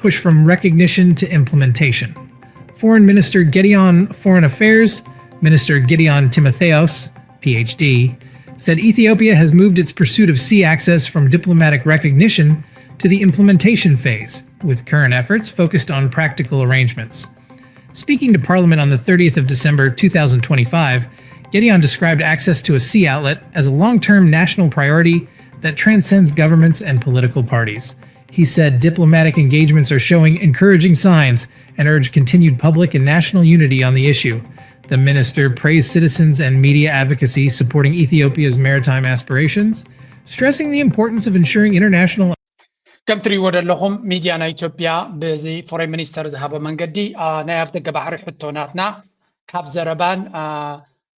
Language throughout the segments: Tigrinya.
push from recognition to implementation. Foreign Minister Gedeon Foreign Affairs Minister Gedeon Timotheos, P H D, said Ethiopia has moved its pursuit of sea access from diplomatic recognition to the implementation phase, with current efforts focused on practical arrangements. Speaking to Parliament on the thirtieth of December two thousand twenty-five, Gedeon described access to a sea outlet as a long term national priority that transcends governments and political parties. He said diplomatic engagements are showing encouraging signs and urged continued public and national unity on the issue. The minister praised citizens and media advocacy supporting Ethiopia's maritime aspirations, stressing the importance of ensuring international ከም ትሪእዎ ዘለኹም ሚድያ ናይ ኢትዮጵያ በዚ ፎሬን ሚኒስተር ዝሃቦ መንገዲ ናይ ኣፍደገ ባሕሪ ሕቶ ናትና ካብ ዘረባን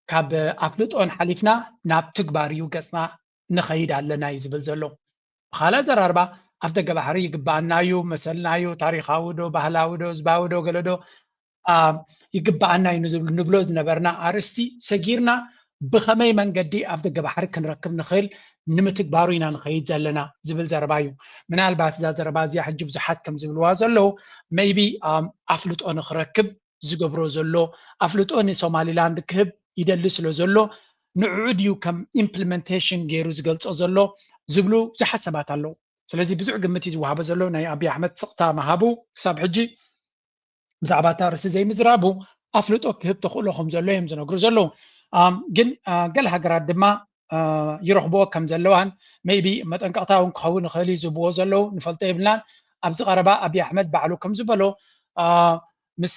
ካብ ኣፍልጦን ሓሊፍና ናብ ትግባር እዩ ገፅና ንኸይድ ኣለና እዩ ዝብል ዘሎ። ብኻልእ ኣዘራርባ ኣፍደገ ባሕሪ ይግባኣና እዩ፣ መሰልና እዩ፣ ታሪኻዊ ዶ ባህላዊ ዶ ህዝባዊ ዶ ገለ ዶ ይግባኣና እዩ ንብሎ ዝነበርና ኣርእስቲ ሰጊርና ብኸመይ መንገዲ ኣፍደገ ባሕሪ ክንረክብ ንኽእል ንምትግባሩ ኢና ንኸይድ ዘለና ዝብል ዘረባ እዩ። ምናልባት እዛ ዘረባ እዚኣ ሕጂ ብዙሓት ከም ዝብልዋ ዘለዉ maybe ኣፍልጦ ንኽረክብ ዝገብሮ ዘሎ ኣፍልጦ ንሶማሊላንድ ክህብ ይደሊ ስለ ዘሎ ንዕዑ ድዩ ከም implementation ገይሩ ዝገልፆ ዘሎ ዝብሉ ብዙሓት ሰባት ኣለዉ። ስለዚ ብዙሕ ግምት እዩ ዝወሃቦ ዘሎ። ናይ ኣብይ ኣሕመድ ስቕታ ምሃቡ ክሳብ ሕጂ ብዛዕባ እታ ርእሲ ዘይምዝራቡ ኣፍልጦ ክህብ ተኽእሎ ከም ዘሎ እዮም ዝነግሩ ዘለዉ። ግን ገለ ሃገራት ድማ ይረኽብኦ ከም ዘለዋን maybe መጠንቀቕታ እውን ክኸውን ይኽእል እዩ ዝህብዎ ዘለዉ ንፈልጦ የብልናን። ኣብዚ ቀረባ ኣብይ ኣሕመድ ባዕሉ ከም ዝበሎ ምስ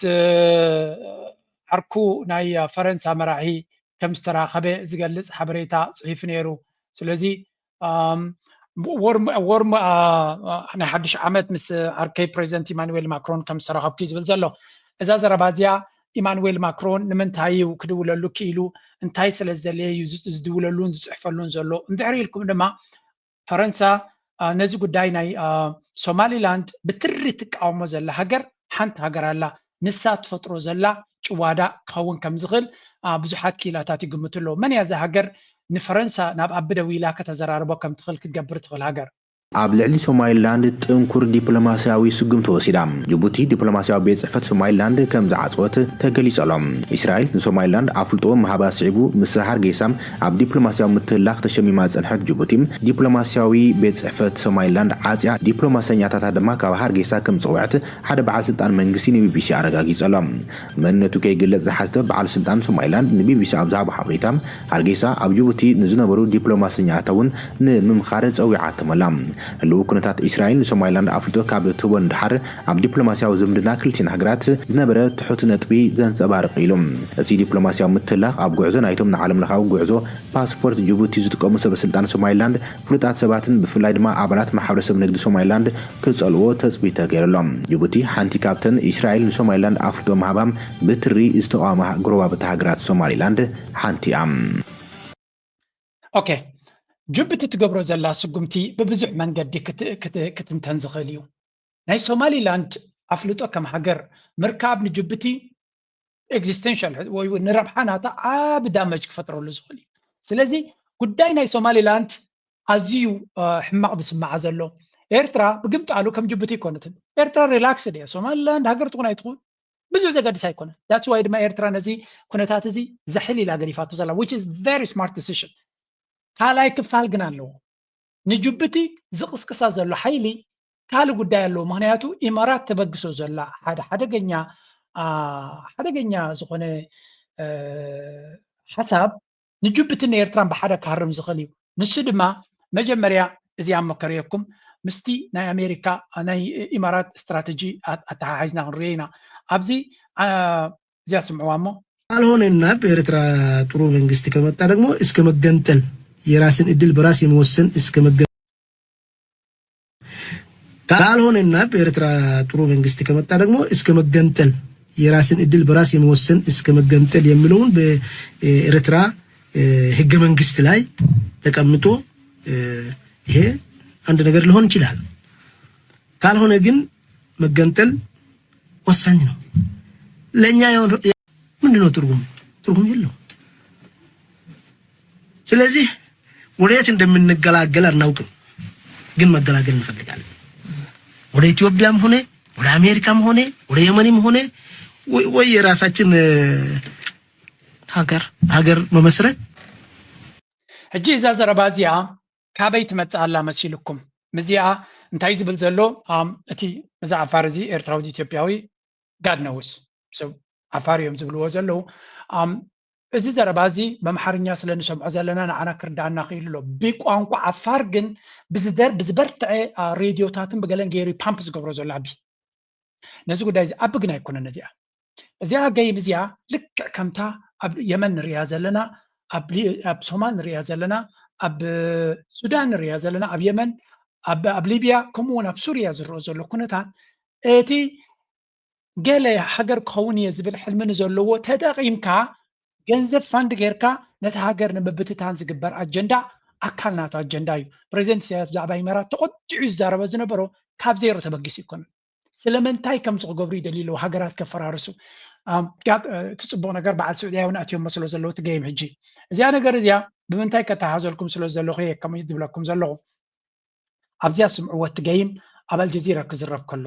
ዓርኩ ናይ ፈረንሳ መራሒ ከም ዝተራኸበ ዝገልፅ ሓበሬታ ፅሒፉ ነይሩ። ስለዚ ወርም ናይ ሓድሽ ዓመት ምስ ዓርከይ ፕሬዚደንት ኢማኑዌል ማክሮን ከም ዝተራኸብኩ እዩ ዝብል ዘሎ። እዛ ዘረባ እዚኣ ኢማኑዌል ማክሮን ንምንታይ እዩ ክድውለሉ ክኢሉ፣ እንታይ ስለ ዝደለየ እዩ ዝድውለሉን ዝፅሕፈሉን ዘሎ እንድሕሪ ኢልኩም ድማ ፈረንሳ ነዚ ጉዳይ ናይ ሶማሊላንድ ብትሪ ትቃወሞ ዘላ ሃገር ሓንቲ ሃገር ኣላ። ንሳ ትፈጥሮ ዘላ ጭዋዳ ክኸውን ከም ዝኽእል ብዙሓት ክኢላታት ይግምቱ ኣለዉ። መን እያ እዛ ሃገር ንፈረንሳ ናብ ኣቢ ደዊላ ከተዘራርቦ ከም ትኽእል ክትገብር ትኽእል ሃገር? ኣብ ልዕሊ ሶማሊላንድ ጥንኩር ዲፕሎማስያዊ ስጉምቲ ወሲዳ። ጅቡቲ ዲፕሎማስያዊ ቤት ጽሕፈት ሶማሊላንድ ከም ዝዓጸወት ተገሊጹ ኣሎ። እስራኤል ንሶማሊላንድ ኣፍልጦ ምሃባ ስዒቡ ምስ ሃርጌሳ ኣብ ዲፕሎማስያዊ ምትህልላኽ ተሸሚማ ዝጸንሐት ጅቡቲ ዲፕሎማስያዊ ቤት ጽሕፈት ሶማሊላንድ ዓጽያ ዲፕሎማሰኛታታ ድማ ካብ ሃርጌሳ ከም ዝጸውዐት ሓደ በዓል ስልጣን መንግስቲ ንቢቢሲ ኣረጋጊጹ ኣሎ። መንነቱ ከይግለጽ ዝሓተተ በዓል ስልጣን ሶማሊላንድ ንቢቢሲ ኣብ ዝሃቦ ሓበሬታ ሃርጌሳ ኣብ ጅቡቲ ንዝነበሩ ዲፕሎማሰኛታታ እውን ንምምኻር ጸዊዓቶም ኣላ። ህልው ኩነታት እስራኤል ንሶማሊላንድ ኣፍልጦ ካብ ትህቦ ንድሓር ኣብ ዲፕሎማስያዊ ዝምድና ክልቲኤን ሃገራት ዝነበረ ትሑት ነጥቢ ዘንጸባርቕ ኢሉ። እቲ ዲፕሎማስያዊ ምትህልላኽ ኣብ ጉዕዞ ናይቶም ንዓለምለኻዊ ጉዕዞ ፓስፖርት ጅቡቲ ዝጥቀሙ ሰበ ስልጣን ሶማሊላንድ ፍሉጣት ሰባትን ብፍላይ ድማ ኣባላት ማሕበረሰብ ንግዲ ሶማሊላንድ ክጸልዎ ተጽቢት ተገይሩ ኣሎ። ጅቡቲ ሓንቲ ካብተን እስራኤል ንሶማሊላንድ ኣፍልጦ ምሃባም ብትሪ ዝተቓወማ ጎረባብቲ ሃገራት ሶማሊላንድ ሓንቲ እያ። ኦኬ፣ ጅቡቲ ትገብሮ ዘላ ስጉምቲ ብብዙሕ መንገዲ ክትንተን ዝኽእል እዩ። ናይ ሶማሊላንድ ኣፍልጦ ከም ሃገር ምርካብ ንጅቡቲ ኤግዚስተንሻል ወይ ንረብሓ ናታ ዓቢ ዳመጅ ክፈጥረሉ ዝኽእል እዩ። ስለዚ ጉዳይ ናይ ሶማሊላንድ ኣዝዩ ሕማቕ ዝስምዓ ዘሎ። ኤርትራ ብግምጣሉ ከም ጅቡቲ ኣይኮነትን። ኤርትራ ሪላክስድ እያ። ሶማሊላንድ ሃገር ትኹን ኣይትኹን ብዙሕ ዘገድስ ኣይኮነን። ዳትስ ዋይ ድማ ኤርትራ ነዚ ኩነታት እዚ ዘሕል ኢላ ገዲፋቶ ዘላ which is very smart decision። ካልኣይ ክፋል ግን ኣለዎ። ንጅቡቲ ዝቕስቅሳ ዘሎ ሓይሊ ካልእ ጉዳይ ኣለዎ። ምኽንያቱ ኢማራት ተበግሶ ዘላ ሓደ ሓደገኛ ሓደገኛ ዝኾነ ሓሳብ ንጅቡትን ንኤርትራን ብሓደ ክሃርም ዝኽእል እዩ። ንሱ ድማ መጀመርያ እዚኣ መከርየኩም ምስቲ ናይ ኣሜሪካ ናይ ኢማራት ስትራተጂ ኣተሓሒዝና ክንሪኦ ኢና። ኣብዚ እዚኣ ስምዕዋ እሞ ካልሆነና በኤርትራ ጥሩ መንግስት ከመጣ ደግሞ እስከ መገንጠል የራስን እድል በራስ የመወሰን እስከ መገ ካልሆነና በኤርትራ ጥሩ መንግስት ከመጣ ደግሞ እስከ መገንጠል የራስን እድል በራስ የመወሰን እስከ መገንጠል የሚለውን በኤርትራ ህገ መንግስት ላይ ተቀምጦ ይሄ አንድ ነገር ሊሆን ይችላል። ካልሆነ ግን መገንጠል ወሳኝ ነው ለእኛ። ምንድነው ትርጉም? ትርጉም የለው። ስለዚህ ወዴት እንደምንገላገል አናውቅም፣ ግን መገላገል እንፈልጋለን። ወደ ኢትዮጵያም ሆነ ወደ አሜሪካም ሆነ ወደ የመንም ሆነ ወይ ወይ የራሳችን ሀገር ሀገር መመስረት ሕጂ እዛ ዘረባ እዚኣ ካበይ ትመጽእ ኣላ መሲልኩም? ምዚኣ እንታይ ዝብል ዘሎ እቲ እዚ ዓፋር እዚ ኤርትራዊ ኢትዮጵያዊ ጋድ ነውስ ሰብ ዓፋር እዮም ዝብልዎ ዘለዉ። እዚ ዘረባ እዚ በምሓርኛ ስለ ንሰምዖ ዘለና ንዓና ክርዳኣና ክኢሉ ኣሎ። ብቋንቋ ዓፋር ግን ብዝበርትዐ ሬድዮታትን ብገለን ገይሩ ፓምፕ ዝገብሮ ዘሎ ኣቢ ነዚ ጉዳይ እዚ ኣቢ ግን ኣይኮነን። እዚኣ እዚኣ ገይም እዚኣ ልክዕ ከምታ ኣብ የመን ንሪያ ዘለና ኣብ ሶማል ንሪያ ዘለና ኣብ ሱዳን ንሪያ ዘለና ኣብ የመን ኣብ ሊብያ ከምኡ እውን ኣብ ሱርያ ዝረኦ ዘሎ ኩነታት እቲ ገለ ሃገር ክኸውን እየ ዝብል ሕልሚ ንዘለዎ ተጠቒምካ ገንዘብ ፋንድ ጌርካ ነቲ ሃገር ንምብትታን ዝግበር ኣጀንዳ ኣካል ናቱ ኣጀንዳ እዩ። ፕሬዚደንት ኢሳያስ ብዛዕባ ኢመራት ተቆጢዑ ዝዛረበ ዝነበሮ ካብ ዜሮ ተበጊሱ ይኮነ። ስለምንታይ ከምዚ ክገብሩ ይደልዩ ኣለዉ? ሃገራት ከፈራርሱ እቲ ፅቡቅ ነገር በዓል ስዑድያ እውን ኣትዮም መስሎ ዘለዉ እቲ ገይም ሕጂ እዚኣ ነገር እዚያ ብምንታይ ከተሓዘልኩም ስለ ዘለኹ እየ ከምኡ ዝብለኩም ዘለኹ። ኣብዚኣ ስምዕዎ እቲ ገይም ኣብ ኣልጀዚራ ክዝረብ ከሎ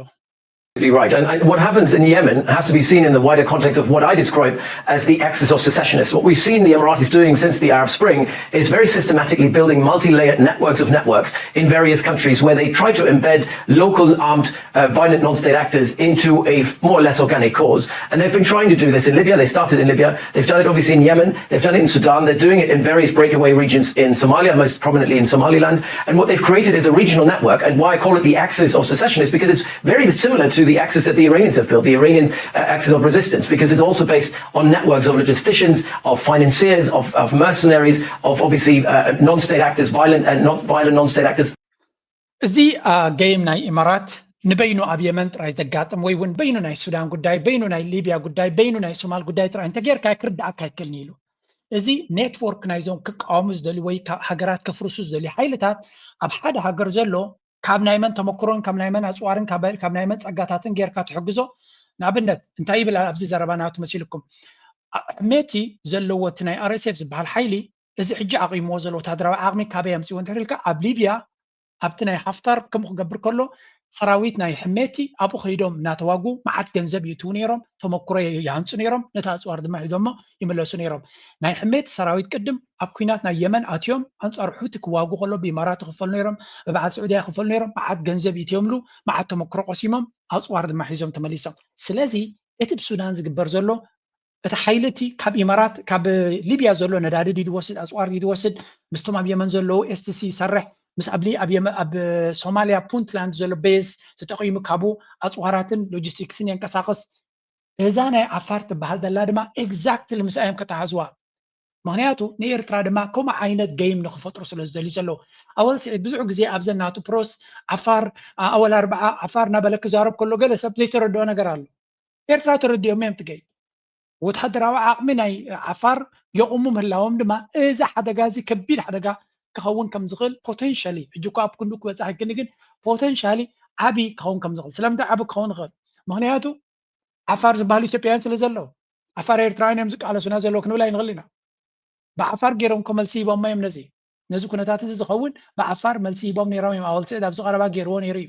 Right. And, and what happens in Yemen has to be seen in the wider context of what I describe as the axis of secessionists. What we've seen the Emiratis doing since the Arab Spring is very systematically building multi-layered networks of networks in various countries where they try to embed local armed, uh, violent non-state actors into a more or less organic cause. And they've been trying to do this in Libya. They started in Libya. They've done it obviously in Yemen. They've done it in Sudan. They're doing it in various breakaway regions in Somalia, most prominently in Somaliland. And what they've created is a regional network. And why I call it the axis of secession is because it's very similar to the axis that the Iranians have built, the Iranian, uh, axis of resistance, because it's also based on networks of logisticians, of financiers, of, of mercenaries, of obviously, uh, non-state actors, violent and not violent non-state actors. እዚ ገይም ናይ ኢማራት ንበይኑ ኣብ የመን ጥራይ ዘጋጥም ወይ እውን በይኑ ናይ ሱዳን ጉዳይ በይኑ ናይ ሊብያ ጉዳይ በይኑ ናይ ሶማል ጉዳይ ጥራይ እንተጌርካ ክርዳኣካ ኣይክእልን ኢሉ። እዚ ኔትወርክ ናይዞም ክቃወሙ ዝደልዩ ወይ ሃገራት ከፍርሱ ዝደልዩ ሓይልታት ኣብ ሓደ ሃገር ዘሎ ካብ ናይ መን ተመክሮን ካብ ናይ መን ኣፅዋርን ካብ ናይ መን ፀጋታትን ጌርካ ትሕግዞ። ንኣብነት እንታይ ይብል ኣብዚ ዘረባ ናቱ መሲልኩም ሕሜቲ ዘለዎ እቲ ናይ ኣርኤስኤፍ ዝበሃል ሓይሊ እዚ ሕጂ ኣቂምዎ ዘሎ ወታደራዊ ዓቕሚ ካበይ ኣምፅዎ እንድሕር ኢልካ ኣብ ሊብያ ኣብቲ ናይ ሓፍታር ከምኡ ክገብር ከሎ ሰራዊት ናይ ሕሜቲ ኣብኡ ከይዶም እናተዋጉ መዓት ገንዘብ ይእትዉ ነይሮም፣ ተመክሮ ይሃንፁ ነይሮም፣ ነቲ ኣፅዋር ድማ ሒዞሞ ይምለሱ ነይሮም። ናይ ሕሜቲ ሰራዊት ቅድም ኣብ ኩናት ናይ የመን ኣትዮም ኣንፃር ሑቲ ክዋጉ ከሎ ብኢማራት ይኽፈሉ ነይሮም፣ ብበዓል ስዑድያ ይኽፈሉ ነይሮም፣ መዓት ገንዘብ ይእትዮምሉ፣ መዓት ተመክሮ ቀሲሞም ኣፅዋር ድማ ሒዞም ተመሊሶም። ስለዚ እቲ ብሱዳን ዝግበር ዘሎ እቲ ሓይሊ እቲ ካብ ኢማራት ካብ ሊብያ ዘሎ ነዳዲ ድዩ ዝወስድ ኣፅዋር ድዩ ዝወስድ ምስቶም ኣብ የመን ዘለዉ ኤስቲሲ ይሰርሕ ምስ ኣብ ኣብ ሶማልያ ፑንትላንድ ዘሎ ቤዝ ተጠቂሙ ካብኡ ኣፅዋራትን ሎጂስቲክስን የንቀሳቅስ። እዛ ናይ ዓፋር ትበሃል ዘላ ድማ ኤግዛክትሊ ምስኣ እዮም ከተሓዝዋ። ምክንያቱ ንኤርትራ ድማ ከምኡ ዓይነት ገይም ንክፈጥሩ ስለ ዝደልዩ ዘለዉ ኣወል ስዒድ ብዙሕ ግዜ ኣብዘን ናቱ ፕሮስ ዓፋር ኣወል ኣርብዓ ዓፋር እናበለ ክዛረብ ከሎ ገለ ሰብ ዘይተረድኦ ነገር ኣሎ። ኤርትራ ተረዲኦም እዮም ትገይ ወታደራዊ ዓቕሚ ናይ ዓፋር የቑሙ ምህላዎም ድማ እዚ ሓደጋ እዚ ከቢድ ሓደጋ ክኸውን ከም ዝኽእል ፖቴንሻሊ ሕጂ እኳ ኣብ ክንዱ ክበፅሕ ግን ግን ፖቴንሻሊ ዓብዪ ክኸውን ከም ዝኽእል ስለምንታይ ዓቢ ክኸውን ይኽእል ምክንያቱ ዓፋር ዝበሃሉ ኢትዮጵያውያን ስለ ዘለዉ ዓፋር ኤርትራውያን እዮም ዝቃለሱና ዘለዉ ክንብል ኣይንኽእል ኢና ብዓፋር ገይሮም ኮ መልሲ ሂቦሞ እዮም ነዚ ነዚ ኩነታት እዚ ዝኸውን ብዓፋር መልሲ ሂቦም ነይሮም እዮም ኣወል ስዒድ ኣብዚ ቀረባ ገይርዎ ነይሩ እዩ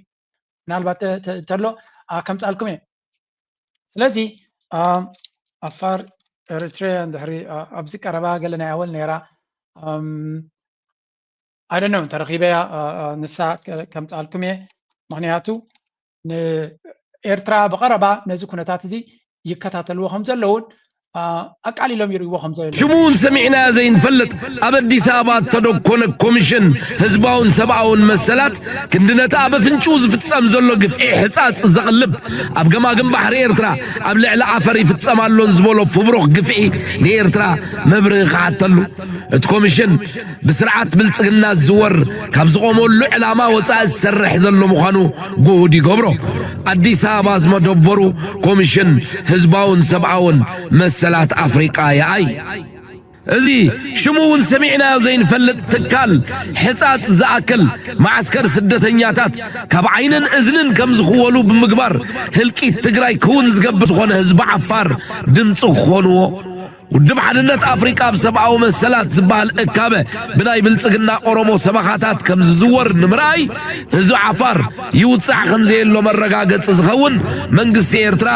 ምናልባት ተሎ ከምፃልኩም እየ ስለዚ ዓፋር ኤሪትሪያ እንድሕሪ ኣብዚ ቀረባ ገለ ናይ ኣወል ነይራ ኣይደነው ተረኺበያ ንሳ ከምፃልኩም እየ ምክንያቱ ንኤርትራ ብቀረባ ነዚ ኩነታት እዚ ይከታተልዎ ከም ዘለውን ኣቃሊሎም ይርእይዎ ከም ዘለዉ ሽሙ እውን ሰሚዕናዮ ዘይንፈልጥ ኣብ ኣዲስ ኣበባ እተደኮነ ኮሚሽን ህዝባውን ሰብኣውን መሰላት ክንዲ ነቲ ኣብ ኣፍንጭኡ ዝፍጸም ዘሎ ግፍዒ ሕጻጽ ዘቕልብ ኣብ ገማግም ባሕሪ ኤርትራ ኣብ ልዕሊ ዓፈር ይፍጸም ኣሎን ዝበሎ ፍብሩኽ ግፍዒ ንኤርትራ መብርሂ ክሓተሉ እቲ ኮሚሽን ብስርዓት ብልጽግና ዝዝወር ካብ ዝቖመሉ ዕላማ ወጻኢ ዝሰርሕ ዘሎ ምዃኑ ጉሁድ ይገብሮ። ኣዲስ ኣበባ ዝመደበሩ ኮሚሽን ህዝባውን ሰብኣውን መሰላት ኣፍሪቃ ይኣይ። እዚ ሽሙ እውን ሰሚዕናዮ ዘይንፈልጥ ትካል ሕጻጽ ዝኣክል መዓስከር ስደተኛታት ካብ ዓይንን እዝንን ከም ዝኽወሉ ብምግባር ህልቂት ትግራይ ክውን ዝገብር ዝኾነ ህዝቢ ዓፋር ድምፂ ክኾንዎ ውድብ ሓድነት ኣፍሪቃ ኣብ ሰብኣዊ መሰላት ዝበሃል እካበ ብናይ ብልጽግና ኦሮሞ ሰበኻታት ከም ዝዝወር ንምርኣይ፣ ህዝቢ ዓፋር ይውጻዕ ከም ዘየሎ መረጋገጺ ዝኸውን መንግስቲ ኤርትራ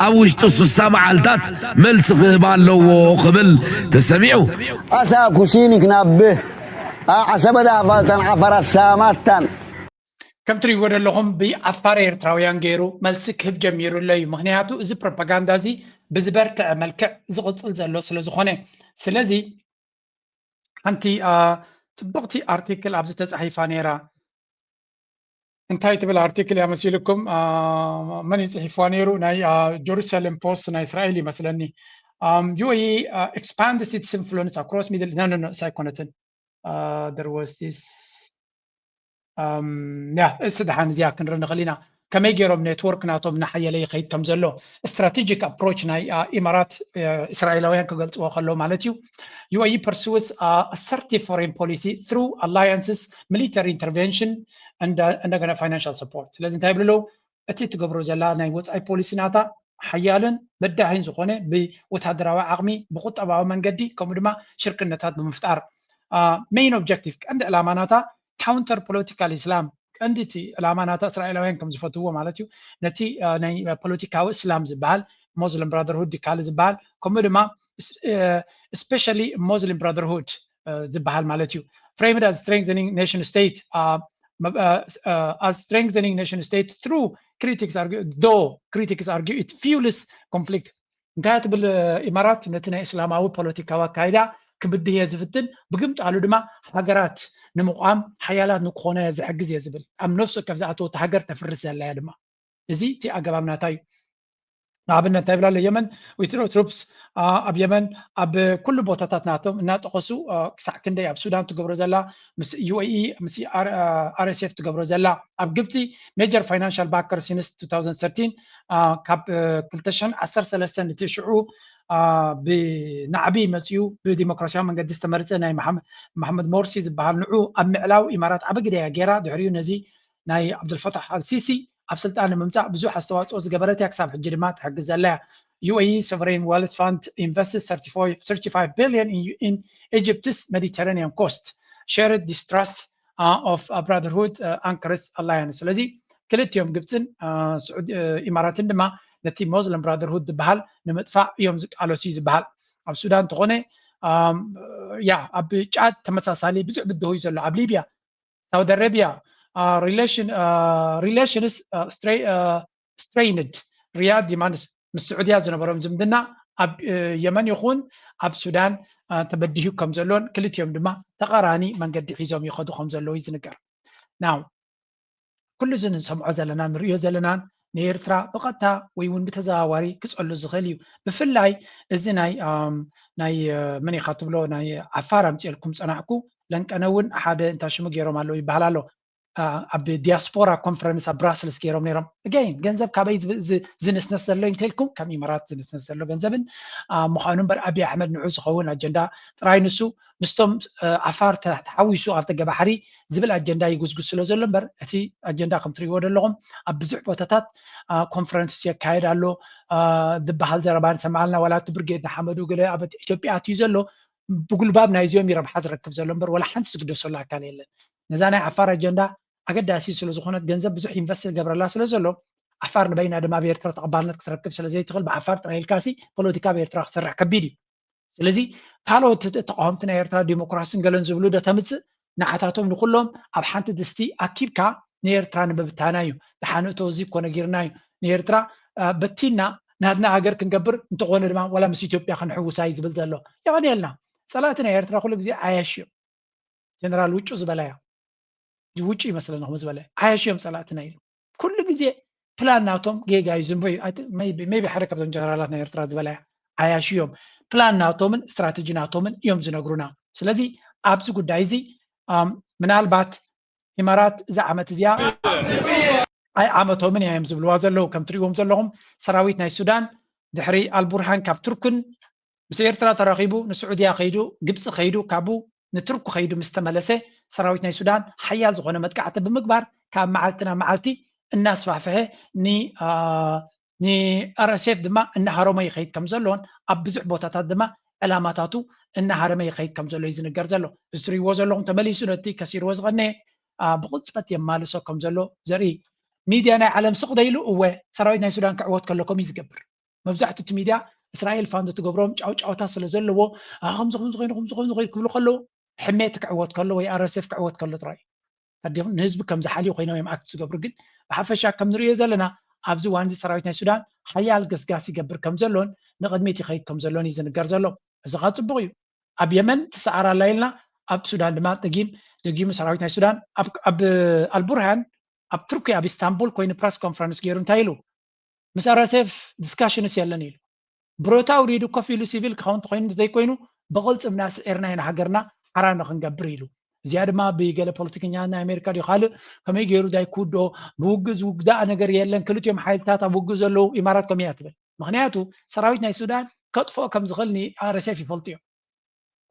ኣብ ውሽጢ ስሳ መዓልታት መልሲ ክህብ ኣለዎ ክብል ተሰሚዑ። Asaa kusiinik nabbe. Aa asabada afaltan afara saamattan. ከም ትሪእዎ ዘለኹም ብዓፋር ኤርትራውያን ገይሩ መልሲ ክህብ ጀሚሩ ኣሎ እዩ። ምክንያቱ እዚ ፕሮፓጋንዳ እዚ ብዝበርትዐ መልክዕ ዝቕፅል ዘሎ ስለ ዝኾነ። ስለዚ ሓንቲ አ፣ ፅብቕቲ ኣርቲክል ኣብዚ ተፃሒፋ ነይራ። እንታይ ትብል ኣርቲክል እያ መሲልኩም? አ፣ መን እዩ ፅሒፍዋ ነይሩ? ናይ ጀሩሳሌም ፖስት ናይ እስራኤል ይመስለኒ። ዩኤኢ expands its influence across middle no no no እሳ ኣይኮነትን። There was this ያ እስ ደሓን እዚኣ ክንርኢ ንኽእል ኢና። ከመይ ገይሮም ኔትወርክ ናቶም እናሓየለ ይኸይድ ከም ዘሎ ስትራቴጂክ ኣፕሮች ናይ ኢማራት እስራኤላውያን ክገልፅዎ ከለዉ ማለት እዩ። ዩኤኢ pursues assertive foreign policy through alliances, military intervention and እንደገና financial support። ስለዚ እንታይ ይብሉ ኣለዉ? እቲ ትገብሮ ዘላ ናይ ወፃኢ ፖሊሲ ናታ ሓያልን በዳሂን ዝኾነ ብወታደራዊ ዓቕሚ፣ ብቁጠባዊ መንገዲ ከምኡ ድማ ሽርክነታት ብምፍጣር main objective ቀንዲ ዕላማ ናታ counter political Islam ቀንዲ እቲ ዕላማ ናታ እስራኤላውያን ከም ዝፈትውዎ ማለት እዩ። ነቲ ናይ ፖለቲካዊ እስላም ዝበሃል Muslim Brotherhood ካልእ ዝበሃል ከምኡ ድማ especially Muslim Brotherhood ዝበሃል ማለት እዩ። Framed as strengthening nation state as strengthening nation state through critics argue though critics argue it fuels conflict እንታይ ትብል ኢማራት ነቲ ናይ እስላማዊ ፖለቲካዊ ኣካይዳ ክብድህ እየ ዝፍትን ብግምጣሉ ድማ ሃገራት ንምቋም ሓያላት ንክኾነ ዝሕግዝ እየ ዝብል ኣብ ነፍሲ ወከፍ ዝኣተወት ሃገር ተፍርስ ዘላ እያ ድማ እዚ እቲ ኣገባብ ናታ እዩ። ንኣብነት እንታይ ይብል ኣሎ የመን withdraw troops ኣብ የመን ኣብ ኩሉ ቦታታት ናቶም እናጠቐሱ ክሳዕ ክንደይ ኣብ ሱዳን ትገብሮ ዘላ ምስ ዩኤኢ ምስ ኣርኤስኤፍ ትገብሮ ዘላ ኣብ ግብፂ major financial backer since two thousand thirteen ካብ ክልተ ሽሕን ዓሰርተ ሰለስተን እቲ ሽዑ ብናዕቢ መፅኡ ብዲሞክራሲያዊ መንገዲ ዝተመርፀ ናይ መሓመድ ሞርሲ ዝበሃል ንዑ ኣብ ምዕላው ኢማራት ዓቢ ግደ እያ ገይራ ድሕሪኡ ነዚ ናይ ዓብዱልፈታሕ ኣልሲሲ ኣብ ስልጣን ንምምፃእ ብዙሕ ኣስተዋፅኦ ዝገበረት እያ ክሳብ ሕጂ ድማ ትሕግዝ ዘላ እያ። ዩኤኢ sovereign wealth fund invests thirty-five billion in Egypt's Mediterranean coast shared distrust of Brotherhood anchors alliance ስለዚ ክልቲኦም ግብፅን ኢማራትን ድማ ነቲ Muslim Brotherhood ዝበሃል ንምጥፋእ እዮም ዝቃለሱ እዩ ዝበሃል ኣብ ሱዳን እንተኾነ ያ ኣብ ጫድ ተመሳሳሊ ብዙሕ ብድሆ እዩ ዘሎ ኣብ ሊብያ ሳውዲ ኣረብያ relations strained ሪያድ demands ምስ ስዑድያ ዝነበሮም ዝምድና ኣብ የመን ይኹን ኣብ ሱዳን ተበዲሁ ከም ዘሎን ክልቲኦም ድማ ተቓራኒ መንገዲ ሒዞም ይኸዱ ከም ዘለዉ እዩ ዝንገር። ናው ኩሉ እዚ ንሰምዖ ዘለና ንሪኦ ዘለናን ንኤርትራ ብቐጥታ ወይ እውን ብተዘዋዋሪ ክፀሉ ዝኽእል እዩ። ብፍላይ እዚ ናይ ናይ መን ኢኻ ትብሎ ናይ ዓፋር ኣምፅኤልኩም ፀናሕኩ ለንቀነ እውን ሓደ እንታ ሽሙ ገይሮም ኣለዉ ይበሃል ኣሎ ኣብ ዲያስፖራ ኮንፈረንስ ኣብ ብራስልስ ገይሮም ነይሮም። Again ገንዘብ ካበይ ዝንስነስ ዘሎ እንተልኩም ካብ ኢማራት ዝንስነስ ዘሎ ገንዘብን ምዃኑ እምበር ኣብይ ኣሕመድ ንዑ ዝኸውን ኣጀንዳ ጥራይ ንሱ ምስቶም ዓፋር ተሓዊሱ ኣብ ደገ ባሕሪ ዝብል ኣጀንዳ ይጉስጉስ ስለ ዘሎ እምበር እቲ ኣጀንዳ ከም ትሪእዎ ዘለኹም ኣብ ብዙሕ ቦታታት ኮንፈረንስ የካየድ ኣሎ ዝበሃል ዘረባ ንሰምዓልና ዋላ እቲ ብርጌድ ንሓመዱ ገለ ኣብ ኢትዮጵያ ኣትዩ ዘሎ ብጉልባብ ናይዚኦም ይረብሓ ዝረክብ ዘሎ እምበር ዋላ ሓንቲ ዝግደሰሉ ኣካል የለን። ነዛ ናይ ዓፋር ኣጀንዳ ኣገዳሲ ስለ ዝኾነት ገንዘብ ብዙሕ ኢንቨስት ዝገብረላ ስለ ዘሎ ዓፋር ንበይና ድማ ኣብ ኤርትራ ተቐባልነት ክትረክብ ስለ ዘይትኽእል ብዓፋር ጥራይ ኢልካሲ ፖለቲካ ኣብ ኤርትራ ክሰርሕ ከቢድ እዩ። ስለዚ ካልኦት ተቃወምቲ ናይ ኤርትራ ዲሞክራሲን ገለን ዝብሉ ዶ ተምፅእ ንዓታቶም ንኩሎም ኣብ ሓንቲ ድስቲ ኣኪብካ ንኤርትራ ንምብታና እዩ። ደሓን እቶ እዚ እኮ ነጊርና እዩ ንኤርትራ በቲና ናትና ሃገር ክንገብር እንተኾነ ድማ ዋላ ምስ ኢትዮጵያ ክንሕውሳ እዩ ዝብል ዘሎ። የቐንየልና። ፀላእቲ ናይ ኤርትራ ኩሉ ግዜ ዓያሽ እዮም። ጀነራል ውጩ ዝበላ እያ። ውጩ ይመስለና ከምኡ ዝበለ ዓያሽ እዮም ፀላእትና ኢሉ ኩሉ ግዜ ፕላን ናቶም ጌጋ እዩ ዝንበዩ maybe ሓደ ካብዞም ጀነራላት ናይ ኤርትራ ዝበላ እያ። ዓያሽ እዮም ፕላን ናቶምን ስትራተጂ ናቶምን እዮም ዝነግሩና። ስለዚ ኣብዚ ጉዳይ እዚ ምናልባት ኢማራት እዛ ዓመት እዚኣ ኣይ ዓመቶምን እዮም ዝብልዋ ዘለዉ ከም ትሪእዎም ዘለኹም ሰራዊት ናይ ሱዳን ድሕሪ ኣልቡርሃን ካብ ቱርክን ምስ ኤርትራ ተራኺቡ ንስዑድያ ከይዱ ግብፂ ከይዱ ካብኡ ንቱርክ ከይዱ ምስ ተመለሰ ሰራዊት ናይ ሱዳን ሓያል ዝኾነ መጥቃዕቲ ብምግባር ካብ መዓልቲ ናብ መዓልቲ እናስፋሕፍሐ ን RSF ድማ እናሃረሞ ይኸይድ ከም ዘሎን ኣብ ብዙሕ ቦታታት ድማ ዕላማታቱ እናሃረመ ይኸይድ ከም ዘሎ እዩ ዝንገር ዘሎ። እዚ ትሪእዎ ዘለኹም ተመሊሱ ነቲ ከሲርዎ ዝቐነየ ብቕፅፈት የማልሶ ከም ዘሎ ዘርኢ ሚድያ ናይ ዓለም ስቕ ደይሉ እወ ሰራዊት ናይ ሱዳን ክዕወት ከለኩም እዩ ዝገብር። መብዛሕትኡ እቲ ሚድያ እስራኤል ፋንዶ ትገብሮም ጫውጫውታ ስለ ዘለዎ ከምዚ ከምዚ ኮይኑ ከምዚ ከምዚ ኮይኑ ክብሉ ከለዉ ሕሜት ክዕወት ከሎ ወይ ኣረሴፍ ክዕወት ከሎ ጥራይ እዩ። ንህዝቢ ከም ዝሓልዩ ኮይኖም እዮም ኣክት ዝገብሩ። ግን ብሓፈሻ ከም ንሪኦ ዘለና ኣብዚ ዋንዚ ሰራዊት ናይ ሱዳን ሓያል ገስጋስ ይገብር ከም ዘሎን ንቕድሚት ይኸይድ ከም ዘሎን እዩ ዝንገር ዘሎ። እዚ ካ ፅቡቕ እዩ። ኣብ የመን ትሰዓር ኣላ ኢልና ኣብ ሱዳን ድማ ደጊም ደጊሙ ሰራዊት ናይ ሱዳን ኣብ ኣልቡርሃን ኣብ ቱርኪ ኣብ ኢስታንቡል ኮይኑ ፕረስ ኮንፈረንስ ገይሩ እንታይ ኢሉ? ምስ ኣረሴፍ ዲስካሽንስ የለን ኢሉ። ብረቱ ኣውሪዱ ኮፍ ኢሉ ሲቪል ክኸውን እንተኮይኑ እንተዘይኮይኑ ብቕልፅምና ስዒርና ኢና ሃገርና ሓራ ንክንገብር ኢሉ። እዚኣ ድማ ብገለ ፖለቲከኛ ናይ ኣሜሪካ ድዩ ካልእ ከመይ ገይሩ ዳይ ኩዶ ብውግእ ዝውግዳእ ነገር የለን። ክልቲኦም ሓይልታት ኣብ ውግእ ዘለዉ ኢማራት ከምኡ እያ ትብል። ምክንያቱ ሰራዊት ናይ ሱዳን ከጥፍኦ ከም ዝኽእል ንኣረሴፍ ይፈልጡ እዮም።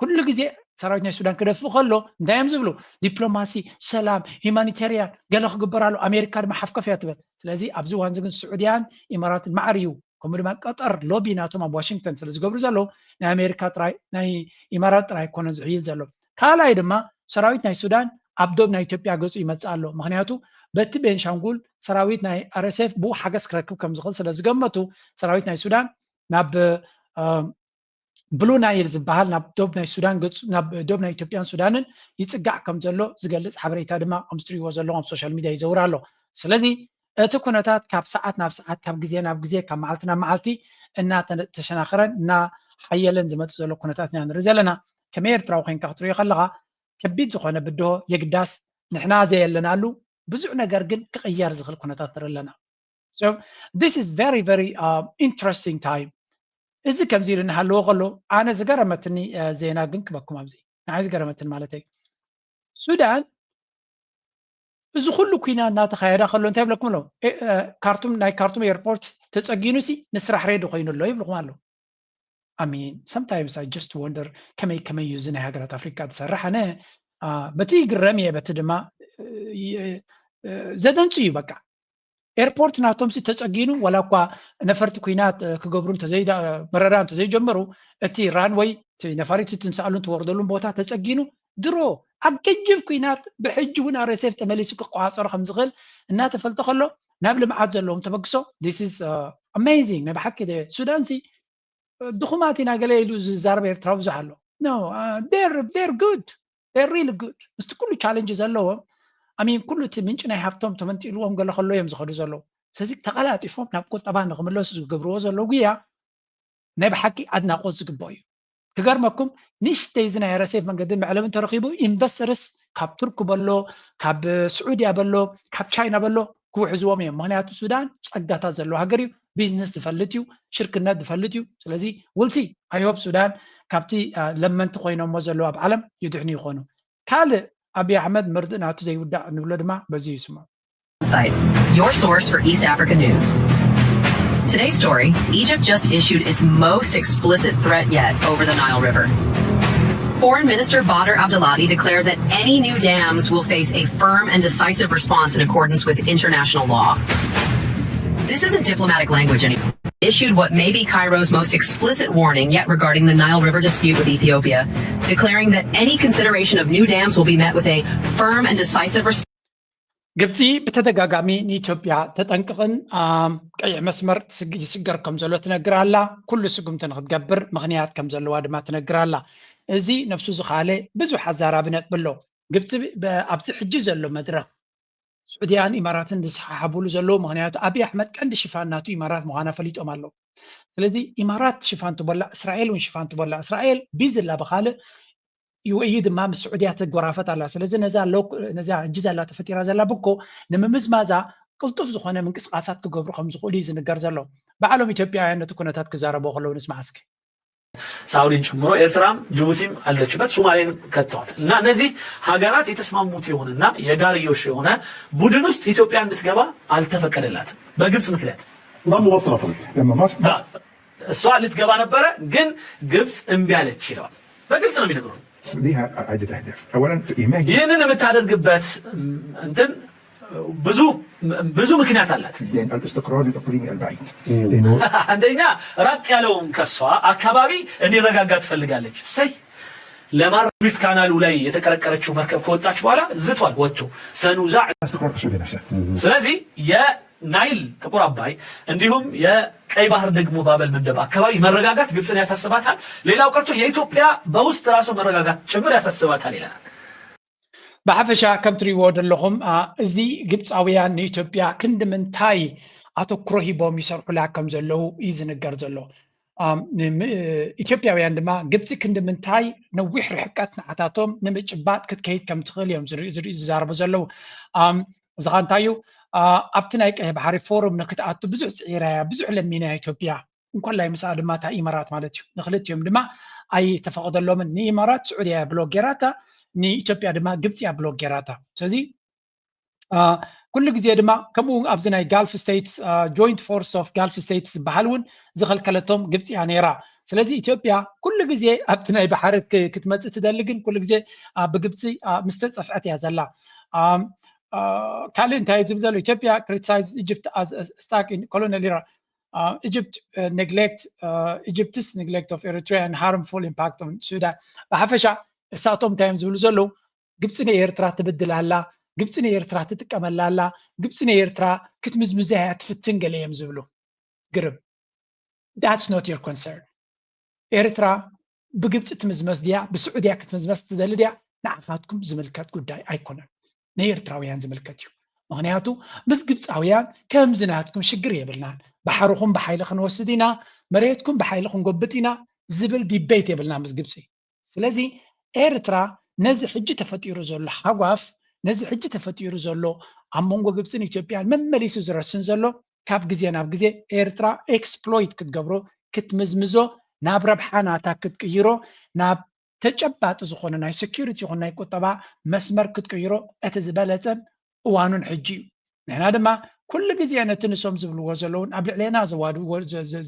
ኩሉ ግዜ ሰራዊት ናይ ሱዳን ክደፍእ ከሎ እንታይ እዮም ዝብሉ? ዲፕሎማሲ፣ ሰላም፣ ሂማኒቴሪያን ገለ ክግበር ኣሎ። ኣሜሪካ ድማ ሓፍከፍ እያ ትብል። ስለዚ ኣብዚ እዋን ግን ስዑድያን ኢማራትን ማዕር እዩ። ከምኡ ድማ ቀጠር ሎቢ ናቶም ኣብ ዋሽንግተን ስለ ዝገብሩ ዘለዉ ናይ ኣሜሪካ ጥራይ ናይ ኢማራት ጥራይ ኣይኮነን ዝሕይል ዘሎ። ካልኣይ ድማ ሰራዊት ናይ ሱዳን ኣብ ዶብ ናይ ኢትዮጵያ ገፁ ይመፅእ ኣሎ። ምክንያቱ በቲ ቤንሻንጉል ሰራዊት ናይ ኣርኤስኤፍ ብኡ ሓገዝ ክረክብ ከም ዝኽእል ስለ ዝገመቱ ሰራዊት ናይ ሱዳን ናብ ብሉ ናይል ዝበሃል ናብ ዶብ ናይ ሱዳን ገፁ ናብ ዶብ ናይ ኢትዮጵያን ሱዳንን ይፅጋዕ ከም ዘሎ ዝገልፅ ሓበሬታ ድማ ከምዚ ትሪእዎ ዘለኹም ኣብ ሶሻል ሚድያ ይዘውር ኣሎ። ስለዚ እቲ ኩነታት ካብ ሰዓት ናብ ሰዓት ካብ ግዜ ናብ ግዜ ካብ መዓልቲ ናብ መዓልቲ እናተሸናኸረን እናሓየለን ዝመፅእ ዘሎ ኩነታት ኢና ንርኢ ዘለና። ከመይ ኤርትራዊ ኮይንካ ክትሪኦ ከለኻ ከቢድ ዝኾነ ብድሆ የግዳስ ንሕና ዘየለናሉ ብዙሕ ነገር ግን ክቕየር ዝኽእል ኩነታት ንርኢ ኣለና። So this is very very interesting time። እዚ ከምዚ ኢሉ እናሃለዎ ከሎ ኣነ ዝገረመትኒ ዜና ግን ክበኩም ኣብዚ ንዓይ ዝገረመትኒ ማለተይ ሱዳን እዚ ኩሉ ኩና እናተኻየዳ ከሎ እንታይ ብለኩም ኣሎ? ካርቱም ናይ ካርቱም ኤርፖርት ተፀጊኑ ሲ ንስራሕ ሬዲ ኮይኑ ኣሎ ይብልኩም ኣሎ። I mean sometimes I just wonder ከመይ ከመይ እዩ እዚ ናይ ሃገራት ኣፍሪካ ዝሰርሕ ኣነ በቲ ይግረም እየ በቲ ድማ ዘደንፁ እዩ በቃ ኤርፖርት ናቶም ሲ ተፀጊኑ ዋላ እኳ ነፈርቲ ኩናት ክገብሩ በረራ እንተዘይጀመሩ እቲ ራንወይ ነፋሪት ትንስኣሉን ትወርደሉን ቦታ ተፀጊኑ ድሮ ኣብ ገጅፍ ኩናት ብሕጂ እውን ኣረሴፍ ተመሊሱ ክቋፀሮ ከም ዝኽእል እናተፈልጠ ከሎ ናብ ልምዓት ዘለዎም ተበግሶ this is amazing ናይ ብሓቂ ሱዳን ሲ ድኹማት ኢና ገለ ኢሉ ዝዛረብ ኤርትራዊ ብዙሕ ኣሎ no they're good they're really good ምስቲ ኩሉ ቻለንጅ ዘለዎም ኣሚን ኩሉ እቲ ምንጪ ናይ ሃብቶም ተመንጢልዎም ገለ ከሎ እዮም ዝኸዱ ዘለዉ ስለዚ ተቐላጢፎም ናብ ቁጠባ ንክምለሱ ዝገብርዎ ዘለዉ ጉያ ናይ ብሓቂ ኣድናቆት ዝግብኦ እዩ ክገርመኩም ንእሽተይ እዚ ናይ ረሴፍ መንገዲ መዕለቢ እንተረኺቡ ኢንቨስተርስ ካብ ቱርክ በሎ ካብ ስዑድያ በሎ ካብ ቻይና በሎ ክውሕዝዎም እዮም ምክንያቱ ሱዳን ፀጋታት ዘለዎ ሃገር እዩ ቢዝነስ ዝፈልጥ እዩ ሽርክነት ዝፈልጥ እዩ ስለዚ ውልሲ ኣይሆፕ ሱዳን ካብቲ ለመንቲ ኮይኖሞ ዘለዉ ኣብ ዓለም ይድሕኑ ይኾኑ ካልእ ኣብይ ኣሕመድ ምርድእ ናቱ ዘይውዳእ ንብሎ ድማ በዚ ይስሙ Site, your source for East African news. Today's story Egypt just issued its most explicit threat yet over the Nile River. Foreign Minister Badr Abdulati declared that any new dams will face a firm and decisive response in accordance with international law. This isn't diplomatic language anymore. Issued what may be Cairo's most explicit warning yet regarding the Nile River dispute with Ethiopia, declaring that any consideration of new dams will be met with a firm and decisive response. ግብፂ ብተደጋጋሚ ንኢትዮጵያ ተጠንቅቕን ቀይሕ መስመር ዝስገር ከም ዘሎ ትነግር ኣላ። ኩሉ ስጉምቲ ንክትገብር ምኽንያት ከም ዘለዋ ድማ ትነግር ኣላ። እዚ ነብሱ ዝኻለ ብዙሕ ኣዛራቢ ነጥቢ ኣሎ። ግብፂ ኣብዚ ሕጂ ዘሎ መድረኽ ስዑድያን ኢማራትን ዝሰሓሓብሉ ዘለዉ ምኽንያቱ ኣብይ ኣሕመድ ቀንዲ ሽፋን ናቱ ኢማራት ምዃና ፈሊጦም ኣለዉ። ስለዚ ኢማራት ሽፋን ትበላ እስራኤል እውን ሽፋን ትበላ እስራኤል ቢዚ ኣላ ብኻልእ ዩኤኢ ድማ ምስ ስዑድያ ትጎራፈጥ ኣላ ስለዚ ነዛ ነዛ ሕጂ ዘላ ተፈጢራ ዘላ ብኮ ንምምዝማዛ ቅልጡፍ ዝኾነ ምንቅስቃሳት ክገብሩ ከም ዝኽእሉ እዩ ዝንገር ዘሎ በዓሎም ኢትዮጵያውያን ነቲ ኩነታት ክዛረቦ ከለዉ ንስማዕ እስኪ ሳውዲን ጨምሮ ኤርትራም ጅቡቲም አለችበት ሶማሌን ከተዋት እና እነዚህ ሀገራት የተስማሙት የሆነና የጋርዮሽ የሆነ ቡድን ውስጥ ኢትዮጵያ እንድትገባ አልተፈቀደላትም በግብጽ ምክንያት ما موصلة لما ما እሷ ልትገባ ነበረ ግን ግብጽ እምቢ አለች ይለዋል በግልጽ ነው የሚነግሩ ليها عدة أهداف أولا إيمان ይህንን የምታደርግበት እንትን ብዙ ብዙ ምክንያት አላት። Then الاستقرار يعطيني البعيد. You know? አንደኛ ራቅ ያለውን ከሷ አካባቢ እንዲረጋጋ ትፈልጋለች። ሰይ ለማር ስዊዝ ካናሉ ላይ የተቀረቀረችው መርከብ ከወጣች በኋላ ዝቷል ወጥቶ ሰኑዛ الاستقرار في السعودية نفسها. ስለዚህ የናይል ጥቁር አባይ እንዲሁም የቀይ ባህር ደግሞ ባበል መንደብ አካባቢ መረጋጋት ግብፅን ያሳስባታል። ሌላው ቀርቶ የኢትዮጵያ በውስጥ ራሱ መረጋጋት ጭምር ያሳስባታል ይለናል። ብሓፈሻ ከም ትሪእዎ ዘለኹም እዚ ግብፃውያን ንኢትዮጵያ ክንዲ ምንታይ ኣተኩሮ ሂቦም ይሰርሑላ ከም ዘለዉ እዩ ዝንገር ዘሎ። ኢትዮጵያውያን ድማ ግብፂ ክንዲ ምንታይ ነዊሕ ርሕቀት ንዓታቶም ንምጭባጥ ክትከይድ ከም ትኽእል እዮም ዝዛረቡ ዘለዉ። እዚ ኸ እንታይ እዩ? ኣብቲ ናይ ቀይሕ ባሕሪ ፎሩም ንክትኣቱ ብዙሕ ፅዒራ እያ፣ ብዙሕ ለሚና ኢትዮጵያ። እንኮላይ ምስኣ ድማ እታ ኢማራት ማለት እዩ። ንክልቲኦም ድማ ኣይተፈቐደሎምን። ንኢማራት ስዑድያ እያ ብሎክ ጌራታ፣ ንኢትዮጵያ ድማ ግብፂ እያ ብሎክ ጌራታ። ስለዚ ኩሉ ግዜ ድማ ከምኡ ኣብዚ ናይ ጋልፍ ስቴትስ ጆይንት ፎርስ ኦፍ ጋልፍ ስቴትስ ዝበሃል እውን ዝኸልከለቶም ግብፂ እያ ነይራ። ስለዚ ኢትዮጵያ ኩሉ ግዜ ኣብቲ ናይ ባሕሪ ክትመፅእ ትደሊ፣ ግን ኩሉ ግዜ ብግብፂ ምስ ተፀፍዐት እያ ዘላ። ካልእ እንታይ ዝብል ዘሎ ኢትዮጵያ ክሪቲሳይዝ ኢጅፕት ስታክ ኮሎኒያል ኢራ ኢጅፕት ኔግሌክት ኢጅፕትስ ኔግሌክት ኦፍ ኤሪትሪያ and harmful impact on Sudan። ብሓፈሻ እሳቶም እንታይ እዮም ዝብሉ ዘለዉ? ግብፂ ንኤርትራ ትብድል ኣላ፣ ግብፂ ንኤርትራ ትጥቀመላ ኣላ፣ ግብፂ ንኤርትራ ክትምዝምዛ እያ ትፍትን ገለ እዮም ዝብሉ። ግርም። That's not your concern። ኤርትራ ብግብፂ ትምዝመዝ ድያ ብስዑድያ ክትምዝመዝ ትደሊ ድያ ንዓኻትኩም ዝምልከት ጉዳይ ኣይኮነን፣ ንኤርትራውያን ዝምልከት እዩ። ምክንያቱ ምስ ግብፃውያን ከምዚ ናትኩም ሽግር የብልናን፣ ባሕርኹም ብሓይሊ ክንወስድ ኢና፣ መሬትኩም ብሓይሊ ክንጎብጥ ኢና ዝብል ዲቤት የብልና ምስ ግብፂ። ስለዚ ኤርትራ ነዚ ሕጂ ተፈጢሩ ዘሎ ሓጓፍ፣ ነዚ ሕጂ ተፈጢሩ ዘሎ ኣብ መንጎ ግብፅን ኢትዮጵያን መመሊሱ ዝረስን ዘሎ ካብ ግዜ ናብ ግዜ ኤርትራ ኤክስፕሎይት ክትገብሮ ክትምዝምዞ ናብ ረብሓ ናታ ክትቅይሮ ናብ ተጨባጢ ዝኾነ ናይ ሴኩሪቲ ይኹን ናይ ቁጠባ መስመር ክትቅይሮ እቲ ዝበለፀን እዋኑን ሕጂ እዩ። ንሕና ድማ ኩሉ ግዜ ነቲ ንሶም ዝብልዎ ዘለውን ኣብ ልዕሌና ዘዋድዎ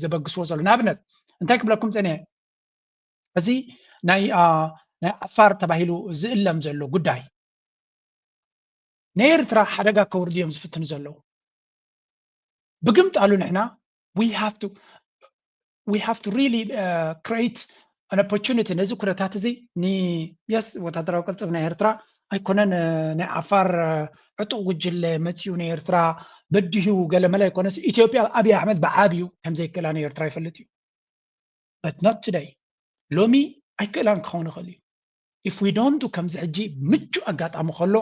ዘበግስዎ ዘሎ ንኣብነት እንታይ ክብለኩም ፀኒሐ እዚ ናይ ናይ ዓፋር ተባሂሉ ዝእለም ዘሎ ጉዳይ ንኤርትራ ሓደጋ ከውርዱ እዮም ዝፍትኑ ዘለዉ። ብግምጣሉ ንሕና we have to we have to really create an opportunity ነዚ ኩነታት እዚ ን yes ወታደራዊ ቅልፅም ናይ ኤርትራ ኣይኮነን ናይ ዓፋር ዕጡቕ ጉጅለ መፅኡ ንኤርትራ በዲሁ ገለመለ ኣይኮነስ ኢትዮጵያ ኣብይ ኣሕመድ ብዓብዩ ከምዘይክእላ ንኤርትራ ይፈልጥ እዩ። But not today። ሎሚ ኣይክእላን ክኸውን ይኽእል እዩ። If we don't do ከምዚ ሕጂ ምቹ ኣጋጣሚ ከሎ